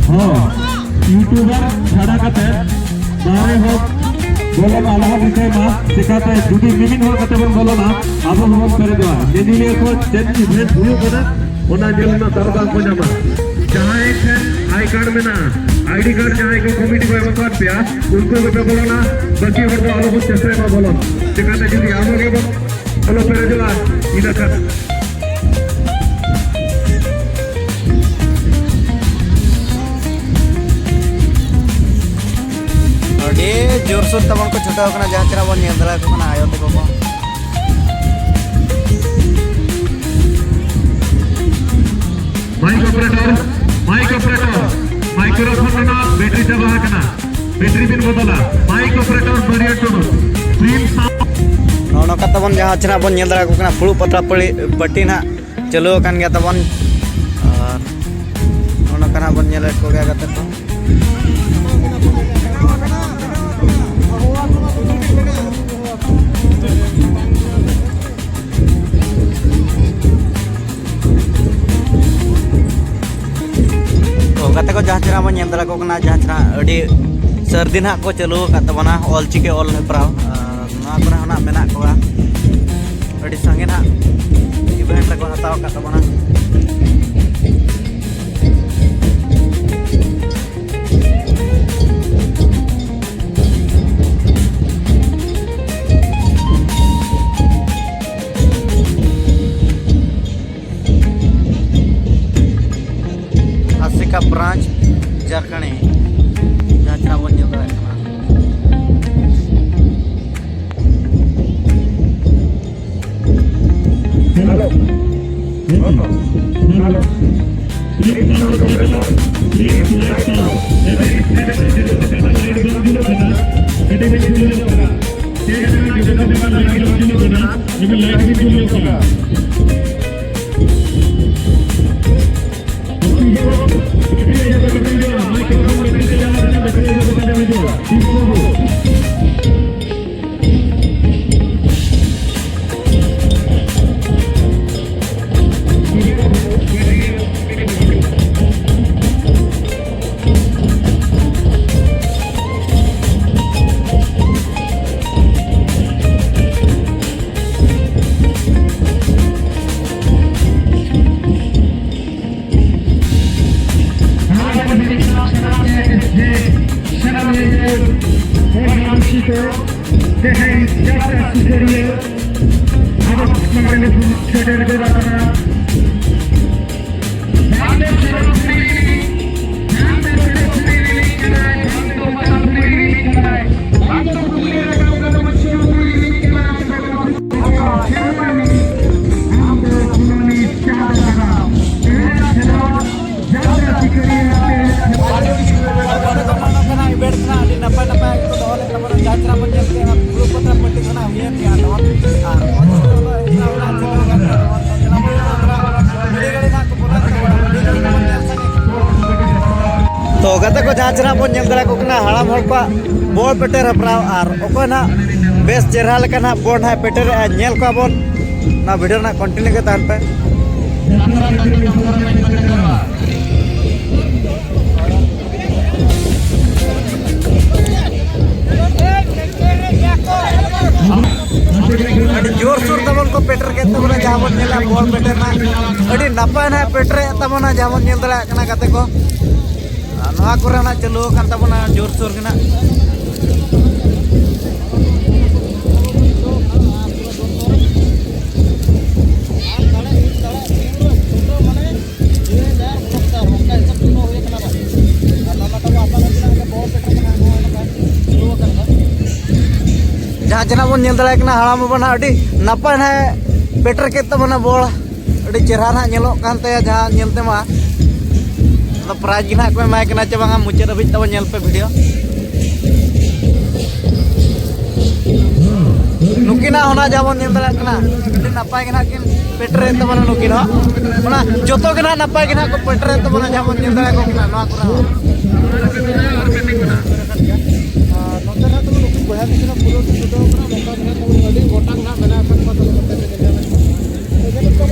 ᱦᱚᱸ, ᱤᱭᱩᱴᱩᱵᱟᱨ ᱪᱷᱟᱰᱟ ᱠᱟᱛᱮ ᱡᱟᱦᱟᱸᱭ ᱦᱚᱸ ᱵᱚᱞᱚᱱ ᱟᱞᱚ ᱵᱚᱱ ᱨᱤᱠᱟᱹᱭ ᱢᱟ, ᱪᱮᱠᱟᱛᱮ ᱡᱩᱫᱤ ᱢᱤᱢᱤᱫ ᱦᱚᱲ ᱠᱟᱛᱮ ᱵᱚᱱ ᱵᱚᱞᱚᱱᱟ, ᱟᱵᱚ ᱦᱚᱸᱵᱚᱱ ᱯᱮᱨᱮᱡᱚᱜᱼᱟ᱾ ᱧᱮᱧᱮᱞᱤᱭᱟᱹ ᱠᱚ ᱪᱮᱫ ᱤᱵᱷᱮᱱᱴ ᱦᱩᱭᱩᱜ ᱠᱟᱱᱟ, ᱚᱱᱟ ᱧᱮᱞ ᱨᱮᱱᱟᱜ ᱫᱟᱣ ᱵᱟᱝ ᱠᱚ ᱧᱟᱢᱟ᱾ ᱡᱟᱦᱟᱸᱭ ᱴᱷᱮᱱ ᱟᱭ ᱠᱟᱨᱰ ᱢᱮᱱᱟᱜᱼᱟ, ᱟᱭᱰᱤ ᱠᱟᱨᱰ ᱡᱟᱦᱟᱸᱭ ᱠᱚ ᱠᱚᱢᱤᱴᱤ ᱠᱚ ᱮᱢ ᱟᱠᱟᱫ ᱯᱮᱭᱟ, ᱩᱱᱠᱩ ᱜᱮᱯᱮ ᱵᱚᱞᱚᱱᱟ, ᱵᱟᱹᱠᱤ ᱦᱚᱲ ᱫᱚ ᱟᱞᱚ ᱵᱚᱱ ᱪᱮᱥᱴᱟᱭ ᱢᱟ ᱵᱚᱞᱚᱱ᱾ ᱪᱮᱠᱟᱛᱮ ᱡᱩᱫᱤ ᱟᱵᱚ ᱜᱮᱵᱚᱱ ᱟᱞᱚ ᱯᱮᱨᱮᱡᱚᱜᱼᱟ, ᱤᱱᱟᱹ ᱠᱷᱟᱱ᱾ ᱟᱹᱰᱤ ᱡᱳᱨᱥᱳᱨ ᱛᱟᱵᱚᱱ ᱠᱚ ᱪᱷᱩᱴᱟᱹᱣ ᱠᱟᱱᱟ, ᱡᱟᱦᱟᱸ ᱪᱮᱦᱨᱟ ᱵᱚᱱ ᱧᱮᱞ ᱫᱟᱲᱮᱭᱟᱠᱚ ᱠᱟᱱᱟ ᱟᱭᱳ ᱛᱟᱠᱚ ᱠᱚ᱾ Mike operator, mike operator, microphone ᱨᱮᱱᱟᱜ ᱵᱮᱴᱨᱤ ᱪᱟᱵᱟ ᱟᱠᱟᱱᱟ, ᱵᱮᱴᱨᱤ ᱵᱤᱱ ᱵᱚᱫᱚᱞᱟ᱾ ᱢᱟᱭᱤᱠ ᱚᱯᱟᱨᱮᱴᱚᱨ ᱵᱟᱹᱨᱭᱟᱹ ᱴᱩᱰᱩ, ᱯᱨᱤᱱᱥ ᱥᱟᱣᱩᱱᱰ᱾ ᱱᱚᱜᱼᱚ ᱱᱚᱝᱠᱟ ᱛᱟᱵᱚᱱ ᱡᱟᱦᱟᱸ ᱪᱮ ᱱᱟᱜ ᱵᱚᱱ ᱧᱮᱞ ᱫᱟᱲᱮᱭᱟᱠᱚ ᱠᱟᱱᱟ, ᱯᱷᱩᱲᱩᱜ ᱯᱟᱛᱲᱟ ᱯᱟᱹᱲᱤ-, ᱯᱟᱹᱴᱤ ᱱᱟᱦᱟᱜ ᱪᱟᱹᱞᱩ ᱟᱠᱟᱱ ᱜᱮᱭᱟ ᱛᱟᱵᱚᱱ᱾ ᱟᱨ ᱱᱚᱜᱼᱚ ᱱᱚᱝᱠᱟ ᱱᱟᱦᱟᱜ ᱵᱚᱱ ᱧᱮᱞᱮᱫ ᱠᱚᱜᱮᱭᱟ ᱜᱟᱛᱮ ᱠᱚ᱾ ᱟᱹᱰᱤ ᱥᱟᱹᱨᱫᱤ ᱱᱟᱦᱟᱜ ᱠᱚ ᱪᱟᱹᱞᱩ ᱟᱠᱟᱫ ᱛᱟᱵᱚᱱᱟ ᱚᱞ ᱪᱤᱠᱤ ᱚᱞ ᱦᱮᱯᱨᱟᱣ᱾ ᱟᱨ ᱱᱚᱣᱟ ᱠᱚᱨᱮ ᱦᱚᱸ ᱱᱟᱦᱟᱜ ᱢᱮᱱᱟᱜ ᱠᱚᱣᱟ, ᱟᱹᱰᱤ ᱥᱟᱸᱜᱮ ᱱᱟᱦᱟᱜ ᱤᱵᱷᱮᱱᱴ ᱨᱮᱠᱚ ᱦᱟᱛᱟᱣ ᱟᱠᱟᱫ ᱛᱟᱵᱚᱱᱟ᱾ ᱟᱥᱮᱠᱟ ᱵᱨᱟᱧᱪ, ᱡᱷᱟᱲᱠᱷᱚᱸᱰ᱾ ᱡᱟᱦᱟᱸ ᱪᱮᱦᱨᱟ ᱵᱚᱱ ᱧᱮᱞ ᱫᱟᱲᱮᱭᱟᱜ ᱠᱟᱱᱟ᱾ ᱛᱮᱦᱮᱧ ᱡᱟᱛᱨᱟ ᱥᱤᱠᱟᱹᱨᱤᱭᱟᱹ ᱟᱵᱚ ᱥᱟᱢᱟᱝ ᱨᱮ ᱥᱮᱴᱮᱨ ᱜᱚᱫ ᱟᱠᱟᱱᱟ᱾ ᱵᱟᱝ ᱫᱚ ᱥᱮᱨᱮᱧ ᱠᱩᱲᱤ ᱨᱤᱱᱤᱡ, ᱵᱟᱝ ᱫᱚ ᱥᱮᱨᱮᱧ ᱠᱩᱲᱤ ᱨᱤᱱᱤᱡ ᱠᱟᱱᱟᱭ, ᱵᱟᱝ ᱫᱚ ᱯᱟᱛᱟ ᱠᱩᱲᱤ ᱨᱤᱱᱤᱡ ᱠᱟᱱᱟᱭ, ᱵᱟᱝ ᱫᱚ ᱯᱩᱛᱷᱤ ᱨᱮ ᱨᱟᱠᱟᱵ ᱠᱟᱛᱮ ᱢᱟᱹᱪᱷᱤ ᱠᱩᱲᱤ ᱨᱤᱱᱤᱡ ᱠᱟᱱᱟᱭ, ᱥᱮᱨᱣᱟ ᱨᱤᱱᱤᱡ, ᱟᱢ ᱫᱚ ᱠᱩᱱᱟᱹᱢᱤ ᱪᱟᱸᱫ ᱠᱟᱱᱟᱢ᱾ ᱛᱮᱦᱮᱧ ᱠᱷᱮᱞᱳᱰ ᱡᱟᱛᱨᱟ ᱥᱤᱠᱟᱹᱨᱤᱭᱟᱹ ᱟᱛᱮ ᱠᱟᱱᱟ, ᱤᱵᱷᱮᱱᱴ ᱠᱟᱱᱟ, ᱟᱹᱰᱤ ᱱᱟᱯᱟᱭ ᱱᱟᱯᱟᱭ ᱜᱮᱠᱚ ᱫᱚᱦᱚ ᱞᱮᱫ ᱛᱟᱵᱚᱱᱟ᱾ ᱡᱟᱦᱟᱸ ᱪᱮᱦᱨᱟ ᱵᱚᱱ ᱧᱮᱞ ᱠᱮᱫᱟ, ᱚᱱᱟ ᱯᱩᱨᱟᱹ ᱯᱟᱛᱟ ᱯᱟᱹᱴᱤ ᱠᱷᱚᱱᱟᱜ ᱦᱩᱭᱮᱱ ᱜᱮᱭᱟ, ᱱᱚᱣᱟ ᱟᱨ ᱚᱱᱟ ᱪᱮᱦᱨᱟ ᱵᱚᱱ ᱧᱮᱞ ᱠᱮᱫᱟ, ᱱᱚᱣᱟ ᱫᱚ ᱧᱮᱞ ᱟᱵᱚᱱ ᱱᱚᱣᱟ ᱵᱷᱤᱰᱤᱭᱳ ᱜᱟᱹᱲᱤ ᱱᱟᱜ ᱠᱚ ᱵᱚᱞᱚ ᱠᱟᱱᱟ, ᱵᱷᱤᱰᱤᱭᱳ ᱜᱟᱹᱲᱤ ᱵᱚᱱ ᱧᱮᱞ ᱥᱟᱸᱜᱮ᱾ ᱛᱚ ᱜᱟᱛᱮ ᱠᱚ, ᱡᱟᱦᱟᱸ ᱪᱮᱦᱨᱟ ᱵᱚᱱ ᱧᱮᱞ ᱫᱟᱲᱮᱭᱟᱠᱚ ᱠᱟᱱᱟ, ᱦᱟᱲᱟᱢ ᱦᱚᱲ ᱠᱚᱣᱟᱜ ᱵᱚᱞ ᱯᱮᱴᱮᱨ ᱦᱮᱯᱨᱟᱣ, ᱟᱨ ᱚᱠᱚᱭ ᱱᱟᱜ ᱵᱮᱥ ᱪᱮᱦᱨᱟ ᱞᱮᱠᱟ ᱱᱟᱜ ᱵᱚᱞ ᱱᱟᱜ ᱯᱮᱴᱮᱨᱮᱜᱼᱟ, ᱧᱮᱞ ᱠᱚᱣᱟ ᱵᱚᱱ᱾ ᱚᱱᱟ ᱵᱷᱤᱰᱤᱭᱳ ᱨᱮᱱᱟᱜ ᱠᱚᱱᱴᱤᱱᱤᱭᱩ ᱜᱮ ᱛᱟᱦᱮᱱ ᱯᱮ᱾ ᱵᱚᱱ ᱧᱮᱞᱟ ᱵᱚᱞ ᱯᱮᱴᱮᱨ ᱨᱮᱱᱟᱜ ᱟᱹᱰᱤ ᱱᱟᱯᱟᱭ ᱱᱟᱦᱟᱜ ᱯᱮᱴᱮᱨᱮᱫ ᱛᱟᱵᱚᱱᱟ, ᱡᱟᱦᱟᱸ ᱵᱚᱱ ᱧᱮᱞ ᱫᱟᱲᱮᱭᱟᱜ ᱠᱟᱱᱟ ᱜᱟᱛᱮ ᱠᱚ᱾ ᱟᱨ ᱱᱚᱣᱟ ᱠᱚᱨᱮ ᱱᱟᱜ ᱪᱟᱹᱞᱩ ᱟᱠᱟᱱ ᱛᱟᱵᱚᱱᱟ ᱡᱳᱨᱥᱳᱨ ᱜᱮ ᱱᱟᱜ᱾ ᱡᱟᱦᱟᱸ ᱡᱮ ᱱᱟᱜ ᱵᱚᱱ ᱧᱮᱞ ᱫᱟᱲᱮᱭᱟᱜ ᱠᱟᱱᱟ, ᱦᱟᱲᱟᱢ ᱵᱟᱵᱟ ᱱᱟᱜ ᱟᱹᱰᱤ ᱱᱟᱯᱟᱭ ᱱᱟᱜ ᱯᱮᱴᱮᱨ ᱠᱮᱫ ᱛᱟᱵᱚᱱᱟ ᱵᱚᱞ᱾ ᱟᱹᱰᱤ ᱪᱮᱦᱨᱟ ᱱᱟᱜ ᱧᱮᱞᱚᱜ ᱠᱟᱱ ᱛᱟᱭᱟ ᱡᱟᱦᱟᱸ ᱧᱮᱞ ᱛᱮᱢᱟ᱾ ᱟᱫᱚ ᱯᱨᱟᱭᱤᱡᱽ ᱜᱮ ᱱᱟᱜ ᱠᱚ ᱮᱢᱟᱭ ᱠᱟᱱᱟ ᱪᱮ ᱵᱟᱝᱟ, ᱢᱩᱪᱟᱹᱫ ᱦᱟᱹᱵᱤᱡ ᱛᱟᱵᱚᱱ ᱧᱮᱞ ᱯᱮ ᱵᱷᱤᱰᱤᱭᱳ᱾ ᱱᱩᱠᱤᱱᱟᱜ ᱚᱱᱟ ᱡᱟᱦᱟᱸ ᱵᱚᱱ ᱧᱮᱞ ᱫᱟᱲᱮᱭᱟᱜ ᱠᱟᱱᱟ, ᱟᱹᱰᱤ ᱱᱟᱯᱟᱭ ᱜᱮ ᱱᱟᱜ ᱠᱤᱱ ᱯᱮᱴᱮᱨᱮᱫ ᱛᱟᱵᱚᱱᱟ ᱱᱩᱠᱤᱱ ᱦᱚᱸ᱾ ᱚᱱᱟ ᱡᱚᱛᱚ ᱜᱮ ᱱᱟᱜ ᱱᱟᱯᱟᱭ ᱜᱮ ᱱᱟᱜ ᱠᱚ ᱯᱮᱴᱮᱨᱮᱫ ᱛᱟᱵᱚᱱᱟ, ᱡᱟᱦᱟᱸ ᱵᱚᱱ ᱧᱮᱞ ᱫᱟᱲᱮᱭᱟᱠᱚ ᱠᱟᱱᱟ ᱱᱚᱣᱟ ᱠᱚᱨᱮ ᱦᱚᱸ᱾ ᱟᱨ ᱱᱚᱛᱮ ᱱᱟᱜ ᱛᱟᱵᱚᱱ ᱱᱩᱠᱤᱱ ᱵᱚᱭᱦᱟ ᱠᱤᱱ ᱠᱟᱱᱟ, ᱯᱩᱨᱟᱹ ᱠᱤᱱ ᱪᱷᱩᱴᱟᱹᱣ ᱠᱟᱱᱟ, ᱱᱚᱝᱠᱟ ᱜᱮ ᱱᱟᱜ ᱛᱟᱵᱚᱱ ᱟᱹᱰᱤ ᱜᱚᱴᱟᱝ ᱱᱟᱜ ᱢᱮᱱᱟᱜ ᱟᱠᱟᱫ ᱠᱚᱣᱟ ᱛᱟᱵᱚᱱ ᱱᱚᱛᱮ ᱨᱮ ᱧᱮᱞ ᱧᱟᱢᱮᱫ ᱠᱚᱣᱟ᱾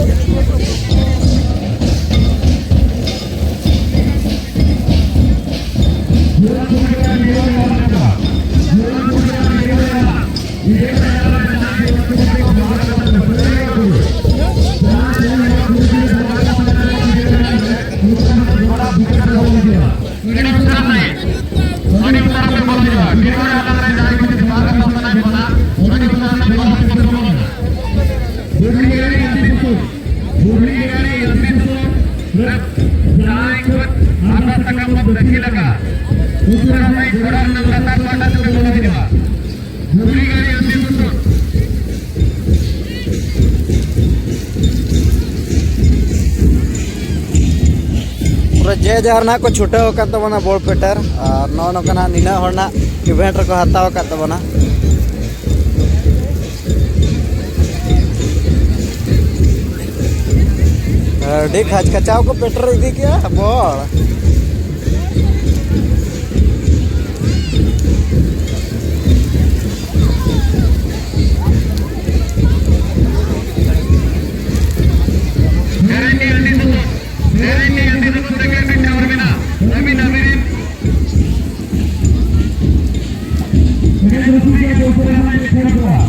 ᱡᱟᱦᱟᱸᱭ ᱠᱚ ᱟᱨᱫᱟ ᱥᱟᱠᱟᱢ ᱵᱚᱱ ᱫᱟᱹᱠᱷᱤᱞ ᱟᱠᱟᱫ, ᱩᱱᱠᱩ ᱫᱚ ᱦᱟᱸᱜ ᱜᱚᱰᱟ ᱨᱮᱱᱟᱜ ᱞᱟᱛᱟᱨ ᱯᱟᱦᱴᱟ ᱛᱮᱠᱚ ᱵᱚᱞᱚ ᱦᱤᱡᱩᱜᱼᱟ᱾ ᱯᱩᱨᱟᱹ ᱡᱮ ᱡᱟᱦᱟᱨ ᱱᱟᱦᱟᱜ ᱠᱚ ᱪᱷᱩᱴᱟᱹᱣ ᱟᱠᱟᱫ ᱛᱟᱵᱚᱱᱟ ᱵᱚᱞ ᱯᱮᱴᱮᱨ, ᱟᱨ ᱱᱚᱜᱼᱚ ᱱᱚᱝᱠᱟ ᱱᱟᱦᱟᱜ ᱱᱤᱱᱟᱹᱜ ᱦᱚᱲ ᱱᱟᱦᱟᱜ event ᱨᱮᱠᱚ ᱦᱟᱛᱟᱣ ᱟᱠᱟᱫ ᱛᱟᱵᱚᱱᱟ᱾ ᱟᱹᱰᱤ ᱠᱷᱟᱪ ᱠᱷᱟᱪᱟᱣ ᱠᱚ ᱯᱮᱴᱮᱨ ᱤᱫᱤ ᱠᱮᱜᱼᱟ ᱵᱚᱞ᱾ ᱥᱮᱨᱮᱧ ᱜᱮ ᱟᱹᱰᱤ ᱥᱩᱢᱩᱝ, ᱥᱮᱨᱮᱧ ᱜᱮ ᱟᱹᱰᱤ ᱥᱩᱢᱩᱝ ᱛᱮᱜᱮ ᱟᱹᱰᱤ ᱴᱷᱟᱶ ᱨᱮ ᱢᱮᱱᱟᱜᱼᱟ᱾ ᱟᱹᱵᱤᱱ ᱟᱹᱵᱤᱱ ᱨᱮᱱ ᱥᱮᱨᱮᱧ ᱜᱮ ᱟᱹᱰᱤ ᱥᱩᱢᱩᱝ ᱛᱮᱜᱮ ᱟᱹᱰᱤ ᱴᱷᱟᱶ ᱨᱮ ᱢᱮᱱᱟᱜᱼᱟ᱾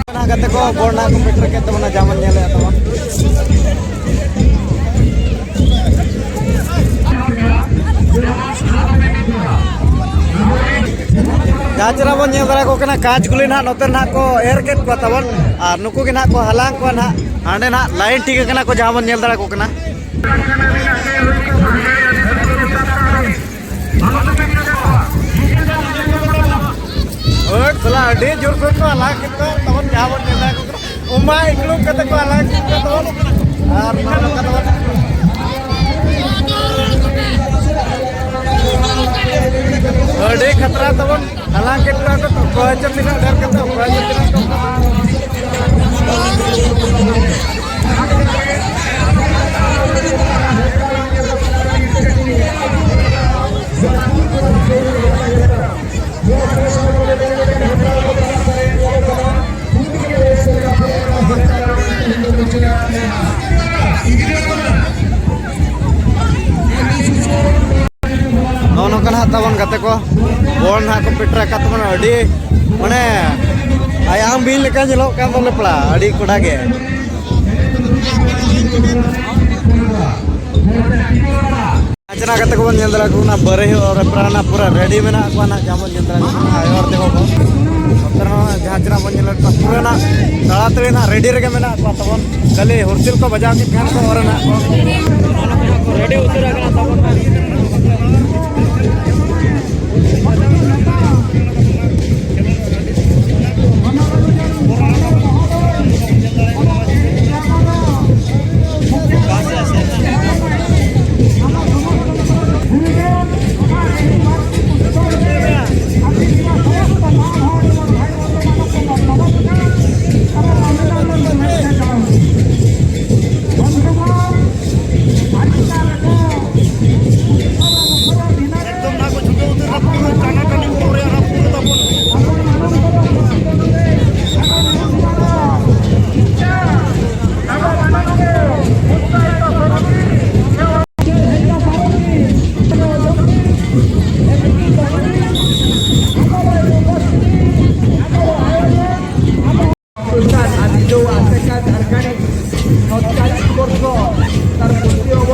ᱚᱱᱟ ᱜᱟᱛᱮ ᱠᱚ ᱵᱚᱞ ᱱᱟᱜ ᱠᱚ ᱯᱮᱴᱮᱨ ᱠᱮᱫ ᱛᱟᱵᱚᱱᱟ, ᱡᱟᱦᱟᱸ ᱵᱚᱱ ᱧᱮᱞ ᱫᱟᱲᱮᱭᱟᱜ ᱛᱟᱵᱚᱱ᱾ ᱡᱟᱦᱟᱸ ᱪᱮᱦᱨᱟ ᱵᱚᱱ ᱧᱮᱞ ᱫᱟᱲᱮᱭᱟᱠᱚ ᱠᱟᱱᱟ, ᱠᱟᱸᱪ ᱜᱩᱞᱤ ᱱᱟᱦᱟᱜ ᱱᱚᱛᱮ ᱱᱟᱦᱟᱜ ᱠᱚ ᱮᱨ ᱠᱮᱫ ᱠᱚᱣᱟ ᱛᱟᱵᱚᱱ, ᱟᱨ ᱱᱩᱠᱩ ᱜᱮ ᱱᱟᱦᱟᱜ ᱠᱚ ᱦᱟᱞᱟᱝ ᱠᱚᱣᱟ ᱱᱟᱦᱟᱜ᱾ ᱦᱟᱸᱰᱮ ᱱᱟᱦᱟᱜ ᱞᱟᱭᱤᱱ ᱴᱷᱤᱠ ᱟᱠᱟᱱᱟ ᱠᱚ, ᱡᱟᱦᱟᱸ ᱵᱚᱱ ᱧᱮᱞ ᱫᱟᱲᱮᱭᱟᱠᱚ ᱠᱟᱱᱟ᱾ ᱦᱳᱭ, ᱥᱟᱞᱟ, ᱟᱹᱰᱤ ᱡᱳᱨ ᱠᱷᱚᱱ ᱠᱚ ᱦᱟᱞᱟᱝ ᱠᱮᱫ ᱠᱚᱣᱟ ᱛᱟᱵᱚᱱ, ᱡᱟᱦᱟᱸ ᱵᱚᱱ ᱧᱮᱞ ᱫᱟᱲᱮᱭᱟᱠᱚ ᱠᱟᱱᱟ᱾ ᱩᱢᱟ ᱤᱠᱲᱩᱢ ᱠᱟᱛᱮ ᱠᱚ ᱦᱟᱞᱟᱝ ᱠᱮᱫ ᱠᱚᱣᱟ ᱛᱟᱵᱚᱱ᱾ ᱟᱨ ᱱᱚᱜᱼᱚ ᱱᱚᱝᱠᱟ ᱛᱟᱵᱚᱱ ᱟᱹᱰᱤ ᱠᱷᱟᱛᱨᱟ ᱛᱟᱵᱚᱱ ᱦᱟᱞᱟᱝ ᱠᱮᱫ ᱠᱚᱣᱟ ᱠᱚ᱾ ᱚᱠᱚᱭ ᱪᱚ ᱛᱤᱱᱟᱹᱜ ᱰᱷᱮᱨ ᱠᱟᱛᱮ, ᱚᱠᱚᱭ ᱪᱚ ᱛᱤᱱᱟᱹᱜ ᱰᱷᱮᱨ ᱠᱟᱛᱮ᱾ ᱱᱚᱜᱼᱚ ᱱᱚᱝᱠᱟ ᱱᱟᱦᱟᱜ ᱛᱟᱵᱚᱱ ᱜᱟᱛᱮ ᱠᱚ, ᱵᱚᱞ ᱱᱟᱦᱟᱜ ᱠᱚ ᱯᱮᱴᱮᱨ ᱟᱠᱟᱫ ᱛᱟᱵᱚᱱᱟ᱾ ᱟᱹᱰᱤ ᱢᱟᱱᱮ ᱟᱭᱟᱝ ᱵᱤᱧ ᱞᱮᱠᱟ ᱧᱮᱞᱚᱜ ᱠᱟᱱ ᱫᱚ ᱞᱮᱯᱲᱟ, ᱟᱹᱰᱤ ᱠᱚᱰᱟ ᱜᱮ᱾ ᱟᱪᱷᱱᱟ ᱠᱟᱛᱮ ᱠᱚᱵᱚᱱ ᱧᱮᱞ ᱫᱟᱲᱮᱭᱟᱠᱚ ᱠᱟᱱᱟ, ᱵᱟᱨᱮ ᱦᱚᱲ ᱨᱮᱯᱨᱟ ᱨᱮᱱᱟᱜ ᱯᱩᱨᱟᱹ ᱨᱮᱰᱤ ᱢᱮᱱᱟᱜ ᱠᱚᱣᱟ ᱱᱟᱜ, ᱡᱟᱦᱟᱸ ᱵᱚᱱ ᱧᱮᱞ ᱫᱟᱲᱮᱭᱟᱠᱚ ᱠᱟᱱᱟ ᱟᱭᱳ ᱦᱚᱲ ᱛᱮᱠᱚ ᱠᱚ᱾ ᱱᱚᱛᱮ ᱨᱮᱦᱚᱸ ᱡᱟᱦᱟᱸ ᱪᱮᱦᱨᱟ ᱵᱚᱱ ᱧᱮᱞᱮᱫ ᱠᱚᱣᱟ, ᱯᱩᱨᱟᱹ ᱱᱟᱜ ᱛᱟᱲᱟᱛᱟᱲᱤ ᱱᱟᱜ ᱨᱮᱰᱤ ᱨᱮᱜᱮ ᱢᱮᱱᱟᱜ ᱠᱚᱣᱟ ᱛᱟᱵᱚᱱ᱾ ᱠᱷᱟᱹᱞᱤ ᱦᱩᱨᱥᱤᱞ ᱠᱚ ᱵᱟᱡᱟᱣ ᱠᱮᱫ ᱠᱷᱟᱱ ᱠᱚ ᱚᱨ ᱱᱟᱜ ᱠᱚ᱾ ᱨᱮᱰᱤ ᱩᱛᱟᱹᱨ ᱟᱠᱟᱱᱟ ᱛᱟᱵᱚᱱ᱾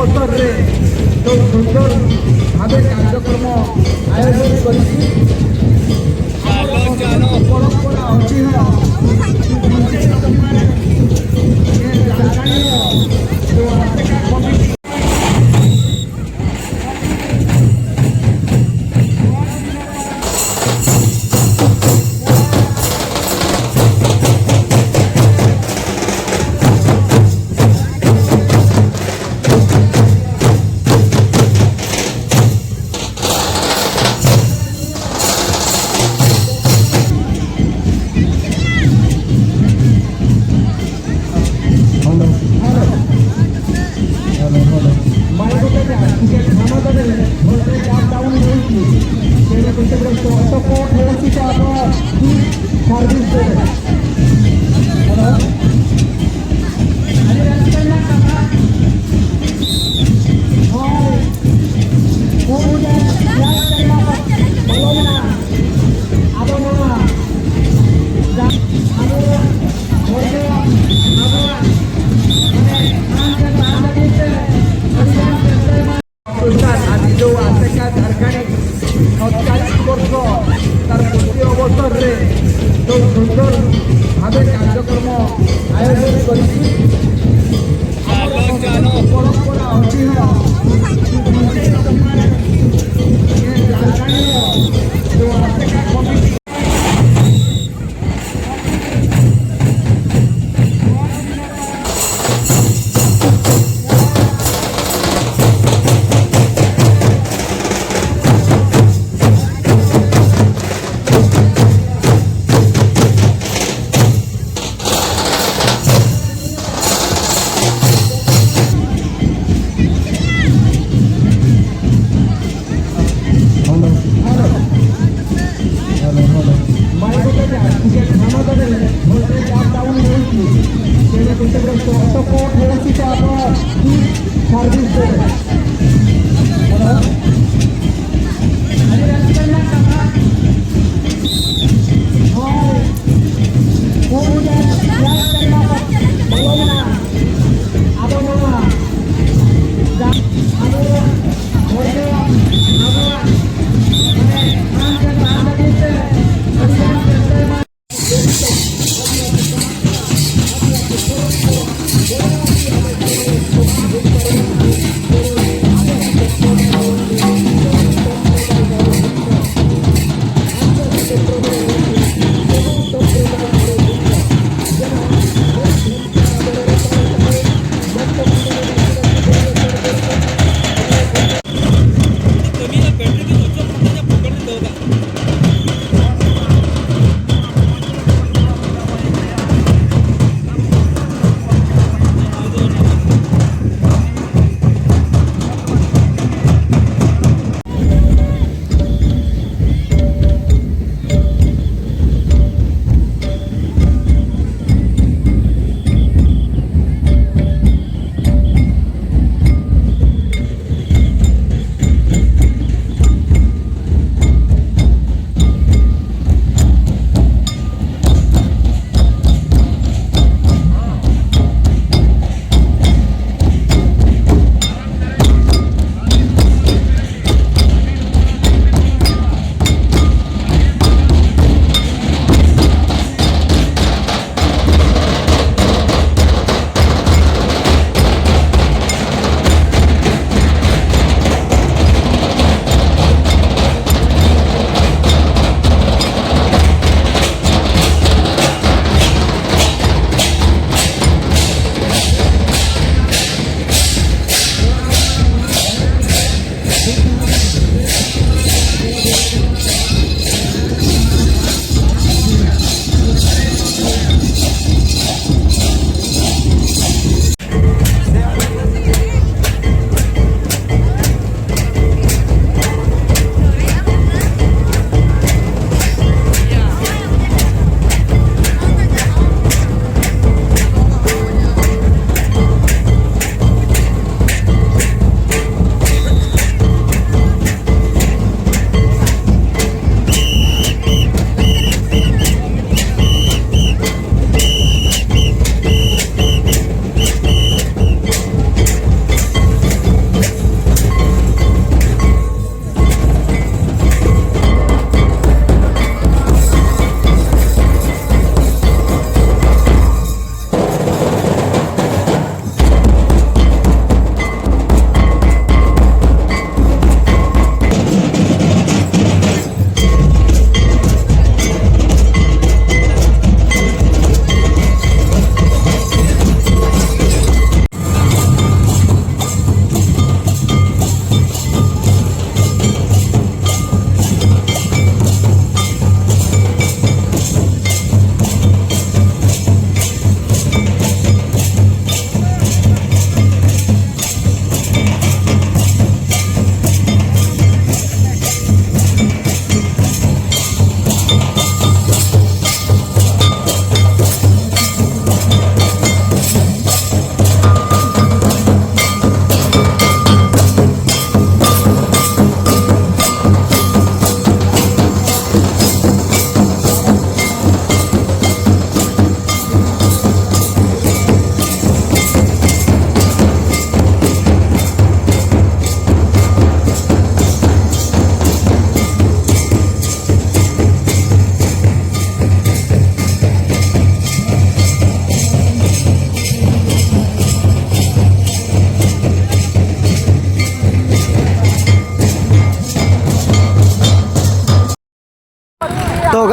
ᱚᱵᱚᱥᱛᱷᱟ ᱨᱮ ᱫᱚ ᱥᱩᱱᱫᱚᱨ ᱵᱷᱟᱵᱮ ᱠᱟᱨᱡᱚᱠᱨᱚᱢ ᱟᱭᱳᱡᱚᱱ ᱠᱚᱨᱤ ᱪᱟᱞᱚ, ᱪᱟᱞᱚ᱾ ᱯᱚᱨᱚᱢᱯᱚᱨᱟ ᱚᱪᱮ ᱦᱚᱸ ᱡᱟᱦᱟᱸᱭ ᱦᱚᱸ ᱱᱚᱣᱟ ᱟᱥᱮᱠᱟ ᱠᱚᱢᱤᱴᱤ ᱟᱨ ᱧᱤᱫᱟᱹ ᱟᱥᱮᱠᱟ ᱡᱷᱟᱲᱠᱷᱚᱸᱰ ᱥᱚᱨᱠᱟᱨᱤ ᱵᱚᱨᱥᱚ ᱛᱟᱨ ᱯᱨᱚᱛᱤ ᱚᱵᱚᱥᱚᱨ ᱨᱮ ᱫᱚ ᱥᱩᱱᱫᱚᱨ ᱵᱷᱟᱵᱮ ᱠᱟᱨᱡᱚᱠᱨᱚᱢ ᱟᱭᱳᱡᱚᱱ ᱠᱚᱨᱤ ᱪᱟᱞᱚ, ᱪᱟᱞᱚ᱾ ᱯᱚᱨᱚᱢᱯᱚᱨᱟ ᱚᱪᱮ ᱦᱚᱸ ᱡᱷᱟᱲᱠᱷᱚᱸᱰ ᱱᱚᱣᱟ ᱟᱥᱮᱠᱟ ᱠᱚᱢᱤᱴᱤ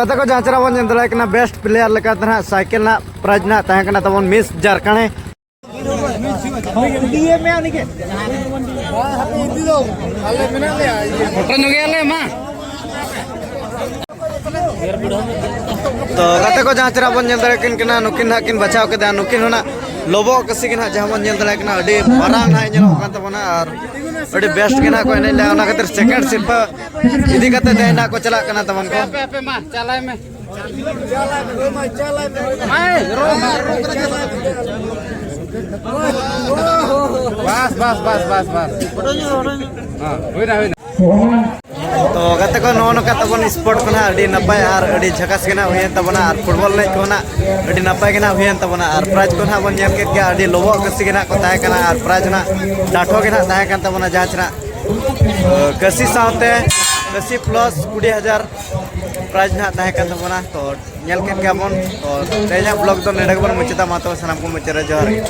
ᱜᱟᱛᱮ ᱠᱚ, ᱡᱟᱦᱟᱸ ᱪᱮᱦᱨᱟ ᱵᱚᱱ ᱧᱮᱞ ᱫᱟᱲᱮᱭᱟᱜ ᱠᱟᱱᱟ, ᱵᱮᱥᱴ ᱯᱞᱮᱭᱟᱨ ᱞᱮᱠᱟᱛᱮ ᱱᱟᱦᱟᱜ ᱥᱟᱭᱠᱮᱞ ᱨᱮᱱᱟᱜ ᱯᱨᱟᱭᱤᱡᱽ ᱱᱟᱦᱟᱜ ᱛᱟᱦᱮᱸ ᱠᱟᱱᱟ ᱛᱟᱵᱚᱱ ᱢᱤᱥ ᱡᱟᱨᱠᱟᱬᱮ᱾ ᱯᱷᱳᱴᱳ ᱧᱚᱜ ᱜᱮᱭᱟᱞᱮ ᱢᱟ᱾ ᱛᱚ ᱜᱟᱛᱮ ᱠᱚ, ᱡᱟᱦᱟᱸ ᱪᱮᱦᱨᱟ ᱵᱚᱱ ᱧᱮᱞ ᱫᱟᱲᱮᱭᱟᱜ ᱠᱤᱱ ᱠᱟᱱᱟ, ᱱᱩᱠᱤᱱ ᱱᱟᱦᱟᱜ ᱠᱤᱱ ᱵᱟᱪᱷᱟᱣ ᱠᱮᱫᱟ᱾ ᱱᱩᱠᱤᱱ ᱦᱚᱸ ᱱᱟᱦᱟᱜ ᱞᱚᱵᱚᱜ ᱠᱟᱹᱥᱤ ᱜᱮ ᱱᱟᱦᱟᱜ, ᱡᱟᱦᱟᱸ ᱵᱚᱱ ᱧᱮᱞ ᱫᱟᱲᱮᱭᱟᱜ ᱠᱟᱱᱟ, ᱟᱹᱰᱤ ᱢᱟᱨᱟᱝ ᱱᱟᱦᱟᱜ ᱧᱮᱞᱚᱜ ᱠᱟᱱ ᱛᱟᱵᱚᱱᱟ ᱟᱨ ᱟᱹᱰᱤ ᱵᱮᱥᱴ ᱜᱮ ᱱᱟᱦᱟᱜ ᱠᱚ ᱮᱱᱮᱡ ᱞᱮᱫᱟ᱾ ᱚᱱᱟ ᱠᱷᱟᱹᱛᱤᱨ ᱥᱮᱠᱮᱱᱰ ᱥᱤᱨᱯᱟᱹ ᱤᱫᱤ ᱠᱟᱛᱮ ᱛᱮᱦᱮᱧ ᱱᱟᱦᱟᱜ ᱠᱚ ᱪᱟᱞᱟᱜ ᱠᱟᱱᱟ ᱛᱟᱵᱚᱱ ᱠᱚ᱾ ᱟᱯᱮ, ᱟᱯᱮ, ᱢᱟ, ᱪᱟᱞᱟᱭ ᱢᱮ᱾ ᱵᱟᱥ, ᱵᱟᱥ, ᱵᱟᱥ, ᱵᱟᱥ, ᱵᱟᱥ᱾ ᱦᱮᱸ, ᱦᱩᱭᱱᱟ, ᱦᱩᱭᱱᱟ᱾ ᱛᱚ ᱜᱟᱛᱮ ᱠᱚ, ᱱᱚᱜᱼᱚ ᱱᱚᱝᱠᱟ ᱛᱟᱵᱚᱱ ᱥᱯᱳᱨᱴ ᱠᱚ ᱱᱟᱦᱟᱜ ᱟᱹᱰᱤ ᱱᱟᱯᱟᱭ ᱟᱨ ᱟᱹᱰᱤ ᱡᱷᱟᱠᱟᱥ ᱜᱮ ᱱᱟᱦᱟᱜ ᱦᱩᱭᱮᱱ ᱛᱟᱵᱚᱱᱟ, ᱟᱨ ᱯᱷᱩᱴᱵᱚᱞ ᱮᱱᱮᱡ ᱠᱚ ᱱᱟᱦᱟᱜ ᱟᱹᱰᱤ ᱱᱟᱯᱟᱭ ᱜᱮ ᱱᱟᱦᱟᱜ ᱦᱩᱭᱮᱱ ᱛᱟᱵᱚᱱᱟ, ᱟᱨ ᱯᱨᱟᱭᱤᱡᱽ ᱠᱚ ᱱᱟᱦᱟᱜ ᱵᱚᱱ ᱧᱮᱞ ᱠᱮᱫ ᱜᱮᱭᱟ, ᱟᱹᱰᱤ ᱞᱚᱵᱚᱜ ᱠᱟᱹᱥᱤ ᱜᱮ ᱱᱟᱦᱟᱜ ᱠᱚ ᱛᱟᱦᱮᱸ ᱠᱟᱱᱟ, ᱟᱨ ᱯᱨᱟᱭᱤᱡᱽ ᱱᱟᱦᱟᱜ ᱰᱟᱴᱷᱚ ᱜᱮ ᱱᱟᱦᱟᱜ ᱛᱟᱦᱮᱸ ᱠᱟᱱ ᱛᱟᱵᱚᱱᱟ, ᱡᱟᱦᱟᱸ ᱪᱮ ᱱᱟᱦᱟᱜ, ᱟᱹ, ᱠᱟᱹᱥᱤ ᱥᱟᱶᱛᱮ ᱠᱟᱹᱥᱤ ᱯᱞᱟᱥ ᱠᱩᱲᱤ ᱦᱟᱡᱟᱨ ᱯᱨᱟᱭᱤᱡᱽ ᱱᱟᱦᱟᱜ ᱛᱟᱦᱮᱸ ᱠᱟᱱ ᱛᱟᱵᱚᱱᱟ᱾ ᱛᱚ ᱧᱮᱞ ᱠᱮᱫ ᱜᱮᱭᱟ ᱵᱚᱱ᱾ ᱛᱚ ᱛᱮᱦᱮᱧᱟᱜ ᱵᱞᱚᱜ ᱫᱚ ᱱᱚᱰᱮ ᱜᱮᱵᱚᱱ ᱢᱩᱪᱟᱹᱫᱟ᱾ ᱢᱟ ᱛᱚᱵᱮ ᱥᱟᱱᱟᱢ ᱠᱚ ᱢᱩᱪᱟᱹᱫ ᱨᱮ ᱡᱚᱦᱟᱨ ᱜᱮ᱾